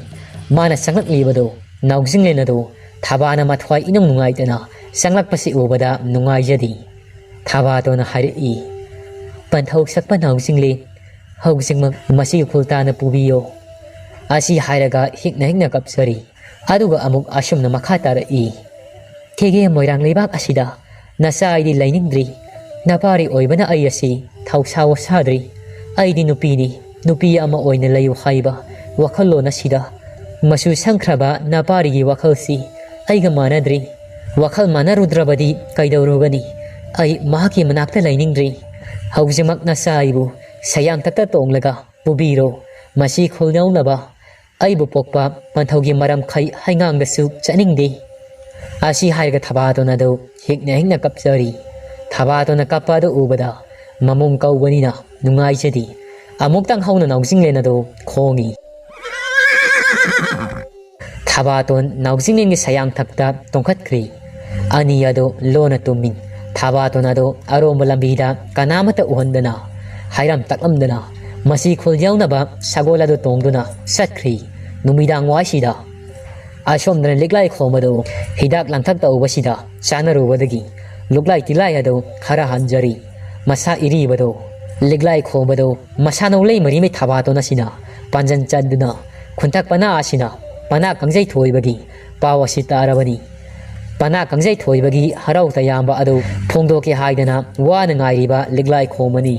ꯃꯥꯅ ꯆꯪꯂꯛꯂꯤꯕꯗꯨ꯫ ꯅꯥꯎꯖꯤꯡꯂꯦꯟ ꯑꯗꯨ ꯊꯕꯥꯅ ꯃꯊ꯭ꯋꯥꯏ ꯏꯅꯨꯡ ꯅꯨꯡꯉꯥꯏꯇꯅ ꯆꯪꯂꯛꯄꯁꯤ ꯎꯕꯗ ꯅꯨꯡꯉꯥꯏꯖꯗꯦ꯫ ꯊꯕꯥꯇꯣꯟꯅ ꯍꯥꯏꯔꯛꯏ, "ꯄꯟꯊꯧ ꯁꯛꯄ ꯅꯥꯎꯖꯤꯡꯂꯦꯟ, ꯍꯧꯖꯤꯛꯃꯛ ꯃꯁꯤ ꯎꯈ꯭ꯔꯨꯜ ꯇꯥꯟꯅ ꯄꯨꯕꯤꯌꯣ"꯫ ꯑꯁꯤ ꯍꯥꯏꯔꯒ ꯍꯤꯛꯅ ꯍꯤꯛꯅ ꯀꯞꯆꯔꯤ꯫ ꯑꯗꯨꯒ ꯑꯃꯨꯛ ꯑꯁꯨꯝꯅ ꯃꯈꯥ ꯇꯥꯔꯛꯏ, "ꯀꯦꯒꯦ ꯃꯣꯏꯔꯥꯡ ꯂꯩꯕꯥꯛ ꯑꯁꯤꯗ ꯅꯆꯥ ꯑꯩꯗꯤ ꯂꯩꯅꯤꯡꯗ꯭ꯔꯤ꯫ ꯅꯄꯥꯔꯤ ꯑꯣꯏꯕꯅ ꯑꯩ ꯑꯁꯤ ꯊꯧꯁꯥ ꯋꯥꯁꯥꯗ꯭ꯔꯤ꯫ ꯑꯩꯗꯤ ꯅꯨꯄꯤꯅꯤ, ꯅꯨꯄꯤ ꯑꯃ ꯑꯣꯏꯅ ꯂꯩꯌꯨ ꯍꯥꯏꯕ ꯋꯥꯈꯜꯂꯣꯟ ꯑꯁꯤꯗ ꯃꯆꯨ ꯁꯪꯈ꯭ꯔꯕ ꯅꯄꯥꯔꯤꯒꯤ ꯋꯥꯈꯜꯁꯤ ꯑꯩꯒ ꯃꯥꯟꯅꯗ꯭ꯔꯤ꯫ ꯋꯥꯈꯜ ꯃꯥꯟꯅꯔꯨꯗ꯭ꯔꯕꯗꯤ ꯀꯩꯗꯧꯔꯨꯒꯅꯤ? ꯑꯩ ꯃꯍꯥꯛꯀꯤ ꯃꯅꯥꯛꯇ ꯂꯩꯅꯤꯡꯗ꯭ꯔꯤ꯫ ꯍꯧꯖꯤꯛꯃꯛ ꯅꯆꯥ ꯑꯩꯕꯨ ꯁꯌꯥꯡꯊꯛꯇ ꯇꯣꯡꯂꯒ ꯄꯨꯕꯤꯔꯣ꯫ ꯃꯁꯤ ꯈꯨꯜ ꯌꯧꯅꯕ ꯑꯩꯕꯨ ꯄꯣꯛꯄ ꯄꯟꯊꯧꯒꯤ ꯃꯔꯝꯈꯩ ꯍꯩꯉꯥꯡꯗꯁꯨ ꯆꯠꯅꯤꯡꯗꯦ"꯫ ꯑꯁꯤ ꯍꯥꯏꯔꯒ ꯊꯕꯥꯇꯣꯟ ꯑꯗꯨ ꯍꯤꯛꯅ ꯍꯤꯛꯅ ꯀꯞꯆꯔꯤ꯫ ꯊꯕꯥꯇꯣꯟꯅ ꯀꯞꯄ ꯑꯗꯨ ꯎꯕꯗ ꯃꯃꯨꯡ ꯀꯧꯕꯅꯤꯅ ꯅꯨꯡꯉꯥꯏꯖꯗꯦ꯫ ꯑꯃꯨꯛꯇꯪ ꯍꯧꯅ ꯅꯥꯎꯖꯤꯡꯂꯦꯟ ꯑꯗꯨ ꯈꯣꯡꯏ꯫ ꯊꯕꯥꯇꯣꯟ ꯅꯥꯎꯖꯤꯡꯂꯦꯟꯒꯤ ꯁꯌꯥꯡꯊꯛꯇ ꯇꯣꯡꯈꯠꯈ꯭ꯔꯤ꯫ ꯑꯅꯤ ꯑꯗꯨ ꯂꯣꯟꯅ ꯇꯨꯝꯃꯤ꯫ ꯊꯕꯥꯇꯣꯟ ꯑꯗꯨ ꯑꯔꯣꯝꯕ ꯂꯝꯕꯤꯗ ꯀꯅꯥꯃꯠꯇ ꯎꯍꯟꯗꯅ, ꯍꯥꯏꯔꯝ ꯇꯥꯛꯂꯝꯗꯅ, ꯃꯁꯤ ꯈꯨꯜ ꯌꯧꯅꯕ ꯁꯒꯣꯜ ꯑꯗꯨ ꯇꯣꯡꯗꯨꯅ ꯆꯠꯈ꯭ꯔꯤ꯫ ꯅꯨꯃꯤꯗꯥꯡ ꯋꯥꯏꯁꯤꯗ ꯑꯁꯣꯝꯗꯅ ꯂꯤꯛꯂꯥꯏ ꯈꯣꯝꯕꯗꯨ ꯍꯤꯗꯥꯛ ꯂꯥꯡꯊꯛ ꯇꯧꯕꯁꯤꯗ ꯆꯥꯅꯔꯨꯕꯗꯒꯤ ꯂꯨꯛꯂꯥꯏ ꯇꯤꯂꯥꯏ ꯑꯗꯨ ꯈꯔ ꯍꯟꯖꯔꯤ꯫ ꯃꯁꯥ ꯏꯔꯤꯕꯗꯨ, ꯂꯤꯛꯂꯥꯏ ꯈꯣꯝꯕꯗꯨ ꯃꯁꯥꯅꯧ ꯂꯩꯃꯔꯤꯃꯤ ꯊꯕꯥꯇꯣꯟ ꯑꯁꯤꯅ ꯄꯥꯟꯖꯟ ꯆꯟꯗꯨꯅ ꯈꯨꯟꯊꯛ ꯄꯅꯥ ꯑꯁꯤꯅ ꯄꯅꯥ ꯀꯥꯡꯖꯩ ꯊꯣꯏꯕꯒꯤ ꯄꯥꯎ ꯑꯁꯤ ꯇꯥꯔꯕꯅꯤ꯫ ꯄꯅꯥ ꯀꯥꯡꯖꯩ ꯊꯣꯏꯕꯒꯤ ꯍꯔꯥꯎ ꯇꯌꯥꯝꯕ ꯑꯗꯨ ꯐꯣꯡꯗꯣꯛꯀꯦ ꯍꯥꯏꯗꯅ ꯋꯥꯅ ꯉꯥꯏꯔꯤꯕ ꯂꯤꯛꯂꯥꯏ ꯈꯣꯝꯕꯅꯤ꯫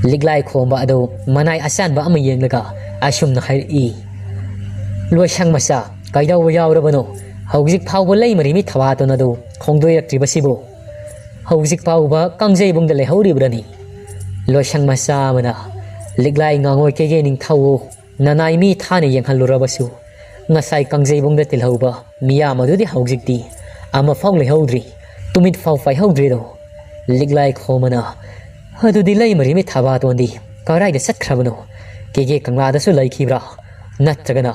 ꯂꯤꯛꯂꯥꯏ ꯈꯣꯝꯕ ꯑꯗꯨ ꯃꯅꯥꯏ ꯑꯁꯥꯟꯕ ꯑꯃ ꯌꯦꯡꯂꯒ ꯑꯁꯨꯝꯅ ꯍꯥꯏꯔꯛꯏ, "ꯂꯣꯏꯁꯪ ꯃꯆꯥ, ꯀꯩꯗꯧꯕ ꯌꯥꯎꯔꯕꯅꯣ? ꯍꯧꯖꯤꯛ ꯐꯥꯎꯕ ꯂꯩꯃꯔꯤꯃꯤ ꯊꯕꯥꯇꯣꯟ ꯑꯗꯨ ꯈꯣꯡꯗꯣꯏꯔꯛꯇ꯭ꯔꯤꯕꯁꯤꯕꯨ? ꯍꯧꯖꯤꯛ ꯐꯥꯎꯕ ꯀꯥꯡꯖꯩꯕꯨꯡꯗ ꯂꯩꯍꯧꯔꯤꯕ꯭ꯔꯅꯤ?" ꯂꯣꯏꯁꯪ ꯃꯆꯥ ꯑꯃꯅ, "ꯂꯤꯛꯂꯥꯏ ꯉꯥꯉꯣꯏ ꯀꯩꯒꯦ ꯅꯤꯡꯊꯧ, ꯅꯅꯥꯏ ꯃꯤ ꯊꯥꯅ ꯌꯦꯡꯍꯜꯂꯨꯔꯕꯁꯨ ꯉꯁꯥꯏ ꯀꯥꯡꯖꯩꯕꯨꯡꯗ ꯇꯤꯜꯍꯧꯕ ꯃꯤꯌꯥꯝ ꯑꯗꯨꯗꯤ ꯍꯧꯖꯤꯛꯇꯤ ꯑꯃꯐꯥꯎ ꯂꯩꯍꯧꯗ꯭ꯔꯤ, ꯇꯨꯃꯤꯠ ꯐꯥꯎ ꯄꯥꯏꯍꯧꯗ꯭ꯔꯤꯗꯣ?" ꯂꯤꯛꯂꯥꯏ ꯈꯣꯝꯕꯅ, "ꯑꯗꯨꯗꯤ ꯂꯩꯃꯔꯤꯃꯤ ꯊꯕꯥꯇꯣꯟꯗꯤ ꯀꯔꯥꯏꯗ ꯆꯠꯈ꯭ꯔꯕꯅꯣ? ꯀꯦꯒꯦ ꯀꯪꯂꯥꯗꯁꯨ ꯂꯩꯈꯤꯕ꯭ꯔꯥ? ꯅꯠꯇ꯭ꯔꯒꯅ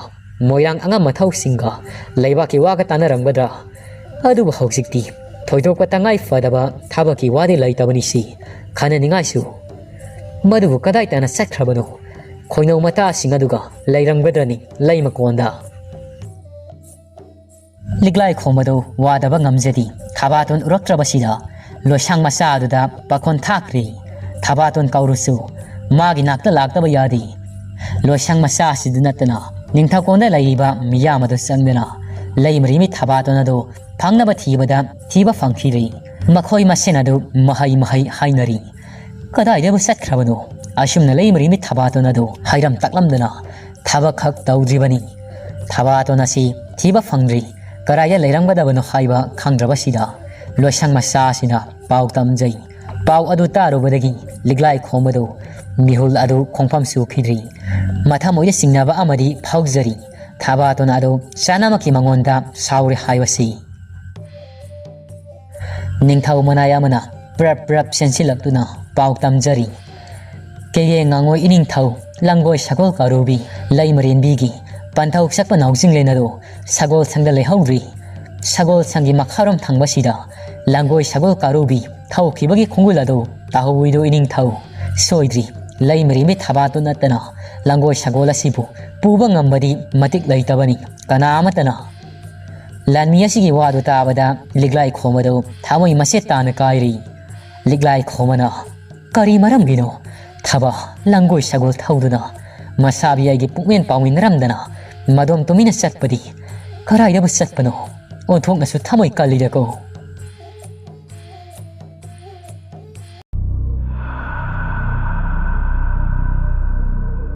ꯃꯣꯏꯔꯥꯡ ꯑꯉꯝ ꯃꯊꯧꯁꯤꯡꯒ ꯂꯩꯕꯥꯛꯀꯤ ꯋꯥꯒ ꯇꯥꯟꯅꯔꯝꯒꯗ꯭ꯔꯥ? ꯑꯗꯨꯕꯨ ꯍꯧꯖꯤꯛꯇꯤ ꯊꯣꯏꯗꯣꯛꯄ ꯇꯉꯥꯏ ꯐꯗꯕ ꯊꯕꯛꯀꯤ ꯋꯥꯗꯤ ꯂꯩꯇꯕꯅꯤ ꯁꯤ ꯈꯟꯅꯅꯤꯡꯉꯥꯏꯁꯨ꯫ ꯃꯗꯨꯕꯨ ꯀꯗꯥꯏ ꯇꯥꯅ ꯆꯠꯈ꯭ꯔꯕꯅꯣ? ꯈꯣꯏꯅꯧ ꯃꯇꯥꯁꯤꯡ ꯑꯗꯨꯒ ꯂꯩꯔꯝꯒꯗ꯭ꯔꯅꯤ ꯂꯩ ꯃꯀꯣꯟꯗ?" ꯂꯤꯛꯂꯥꯏ ꯈꯣꯝꯕꯗꯨ ꯋꯥꯗꯕ ꯉꯝꯖꯗꯦ꯫ ꯊꯕꯥꯇꯣꯟ ꯎꯔꯛꯇ꯭ꯔꯕꯁꯤꯗ ꯂꯣꯏꯁꯪ ꯃꯆꯥ ꯑꯗꯨꯗ ꯄꯥꯈꯣꯟ ꯊꯥꯈ꯭ꯔꯦ꯫ ꯊꯕꯥꯇꯣꯟ ꯀꯧꯔꯨꯁꯨ ꯃꯥꯒꯤ ꯅꯥꯛꯇ ꯂꯥꯛꯇꯕ ꯌꯥꯗꯦ꯫ ꯂꯣꯏꯁꯪ ꯃꯆꯥ ꯑꯁꯤꯗ ꯅꯠꯇꯅ ꯅꯤꯡꯊꯧꯀꯣꯟꯗ ꯂꯩꯔꯤꯕ ꯃꯤꯌꯥꯝ ꯑꯗꯨ ꯆꯪꯗꯅ ꯂꯩꯃꯔꯤꯃꯤ ꯊꯕꯥꯇꯣꯟ ꯑꯗꯨ ꯐꯪꯅꯕ ꯊꯤꯕꯗ ꯊꯤꯕ ꯐꯪꯈꯤꯗ꯭ꯔꯦ꯫ ꯃꯈꯣꯏ ꯃꯁꯦꯟ ꯑꯗꯨ ꯃꯍꯩ ꯃꯍꯩ ꯍꯥꯏꯅꯔꯤ꯫ ꯀꯗꯥꯏꯗꯕꯨ ꯆꯠꯈ꯭ꯔꯕꯅꯣ? ꯑꯁꯨꯝꯅ ꯂꯩꯃꯔꯤꯃꯤ ꯊꯕꯥꯇꯣꯟ ꯑꯗꯨ ꯍꯩꯔꯝ ꯇꯥꯛꯂꯝꯗꯅ ꯊꯕꯛꯈꯛ ꯇꯧꯗ꯭ꯔꯤꯕꯅꯤ꯫ ꯊꯕꯥꯇꯣꯟ ꯑꯁꯤ ꯊꯤꯕ ꯐꯪꯗ꯭ꯔꯤ꯫ ꯀꯗꯥꯏꯗ ꯂꯩꯔꯝꯒꯗꯕꯅꯣ ꯍꯥꯏꯕ ꯈꯪꯗ꯭ꯔꯕꯁꯤꯗ ꯂꯣꯏꯁꯪ ꯃꯆꯥ ꯑꯁꯤꯅ ꯄꯥꯎ ꯇꯝꯖꯩ꯫ ꯄꯥꯎ ꯑꯗꯨ ꯇꯥꯔꯨꯕꯗꯒꯤ ꯂꯤꯛꯂꯥꯏ ꯈꯣꯝꯕꯗꯨ ꯃꯤꯍꯨꯜ ꯑꯗꯨ ꯈꯣꯡꯐꯝ ꯆꯨꯈꯤꯗ꯭ꯔꯤ꯫ ꯃꯊꯃꯣꯏꯗ ꯆꯤꯡꯅꯕ ꯑꯃꯗꯤ ꯐꯥꯎꯖꯔꯤ꯫ ꯊꯕꯥꯇꯣꯟ ꯑꯗꯨ ꯆꯥꯅꯃꯛꯀꯤ ꯃꯉꯣꯟꯗ ꯁꯥꯎꯔꯦ ꯍꯥꯏꯕꯁꯤ꯫ ꯅꯤꯡꯊꯧ ꯃꯅꯥꯏ ꯑꯃꯅ ꯄ꯭ꯔꯞ ꯄ꯭ꯔꯞ ꯆꯦꯟꯁꯤꯜꯂꯛꯇꯨꯅ ꯄꯥꯎ ꯇꯝꯖꯔꯤ꯫ ꯀꯦꯒꯦ ꯉꯥꯉꯣꯏ ꯏꯅꯤꯡꯊꯧ, ꯂꯪꯒꯣꯏ ꯁꯒꯣꯜ ꯀꯥꯔꯨꯕꯤ, ꯂꯩꯃꯔꯦꯟꯕꯤꯒꯤ ꯄꯟꯊꯧ ꯆꯠꯄ ꯅꯥꯎꯖꯤꯡ ꯂꯦꯟ ꯑꯗꯨ ꯁꯒꯣꯜ ꯁꯪꯗ ꯂꯩꯍꯧꯗ꯭ꯔꯤ꯫ ꯁꯒꯣꯜ ꯁꯪꯒꯤ ꯃꯈꯥꯔꯣꯝ ꯊꯪꯕꯁꯤꯗ ꯂꯪꯒꯣꯏ ꯁꯒꯣꯜ ꯀꯥꯔꯨꯕꯤ ꯊꯧꯈꯤꯕꯒꯤ ꯈꯣꯡꯒꯨꯜ ꯑꯗꯨ ꯇꯥꯍꯧꯏꯗꯣ ꯏꯅꯤꯡꯊꯧ꯫ ꯁꯣꯏꯗ꯭ꯔꯤ, ꯂꯩꯃꯔꯦꯟꯕꯤ ꯊꯕꯥꯇꯣꯟ ꯅꯠꯇꯅ ꯂꯪꯒꯣꯏ ꯁꯒꯣꯜ ꯑꯁꯤꯕꯨ ꯄꯨꯕ ꯉꯝꯕꯗꯤ ꯃꯇꯤꯛ ꯂꯩꯇꯕꯅꯤ꯫ ꯀꯅꯥ ꯑꯃꯠꯇꯅ ꯂꯥꯟꯃꯤ ꯑꯁꯤꯒꯤ ꯋꯥꯗꯨ ꯇꯥꯕꯗ ꯂꯤꯛꯂꯥꯏ ꯈꯣꯝꯕꯗꯨ ꯊꯃꯣꯏ ꯃꯁꯦꯠ ꯇꯥꯅ ꯀꯥꯏꯔꯤ꯫ ꯂꯤꯛꯂꯥꯏ ꯈꯣꯝꯕꯅ ꯀꯔꯤ ꯃꯔꯝꯒꯤꯅꯣ ꯊꯕ ꯂꯪꯒꯣꯏ ꯁꯒꯣꯜ ꯊꯧꯗꯨꯅ ꯃꯁꯥꯕꯤ ꯑꯩꯒꯤ ꯄꯨꯛꯃꯦꯟ ꯄꯥꯎꯃꯤꯟꯅꯔꯝꯗꯅ ꯃꯗꯣꯝ ꯇꯨꯃꯤꯟꯅ ꯆꯠꯄꯗꯤ ꯀꯔꯥꯏꯗꯕꯨ ꯆꯠꯄꯅꯣ? ꯑꯣꯟꯊꯣꯛꯅꯁꯨ ꯊꯃꯣꯏ ꯀꯜꯂꯤꯗꯀꯣ꯫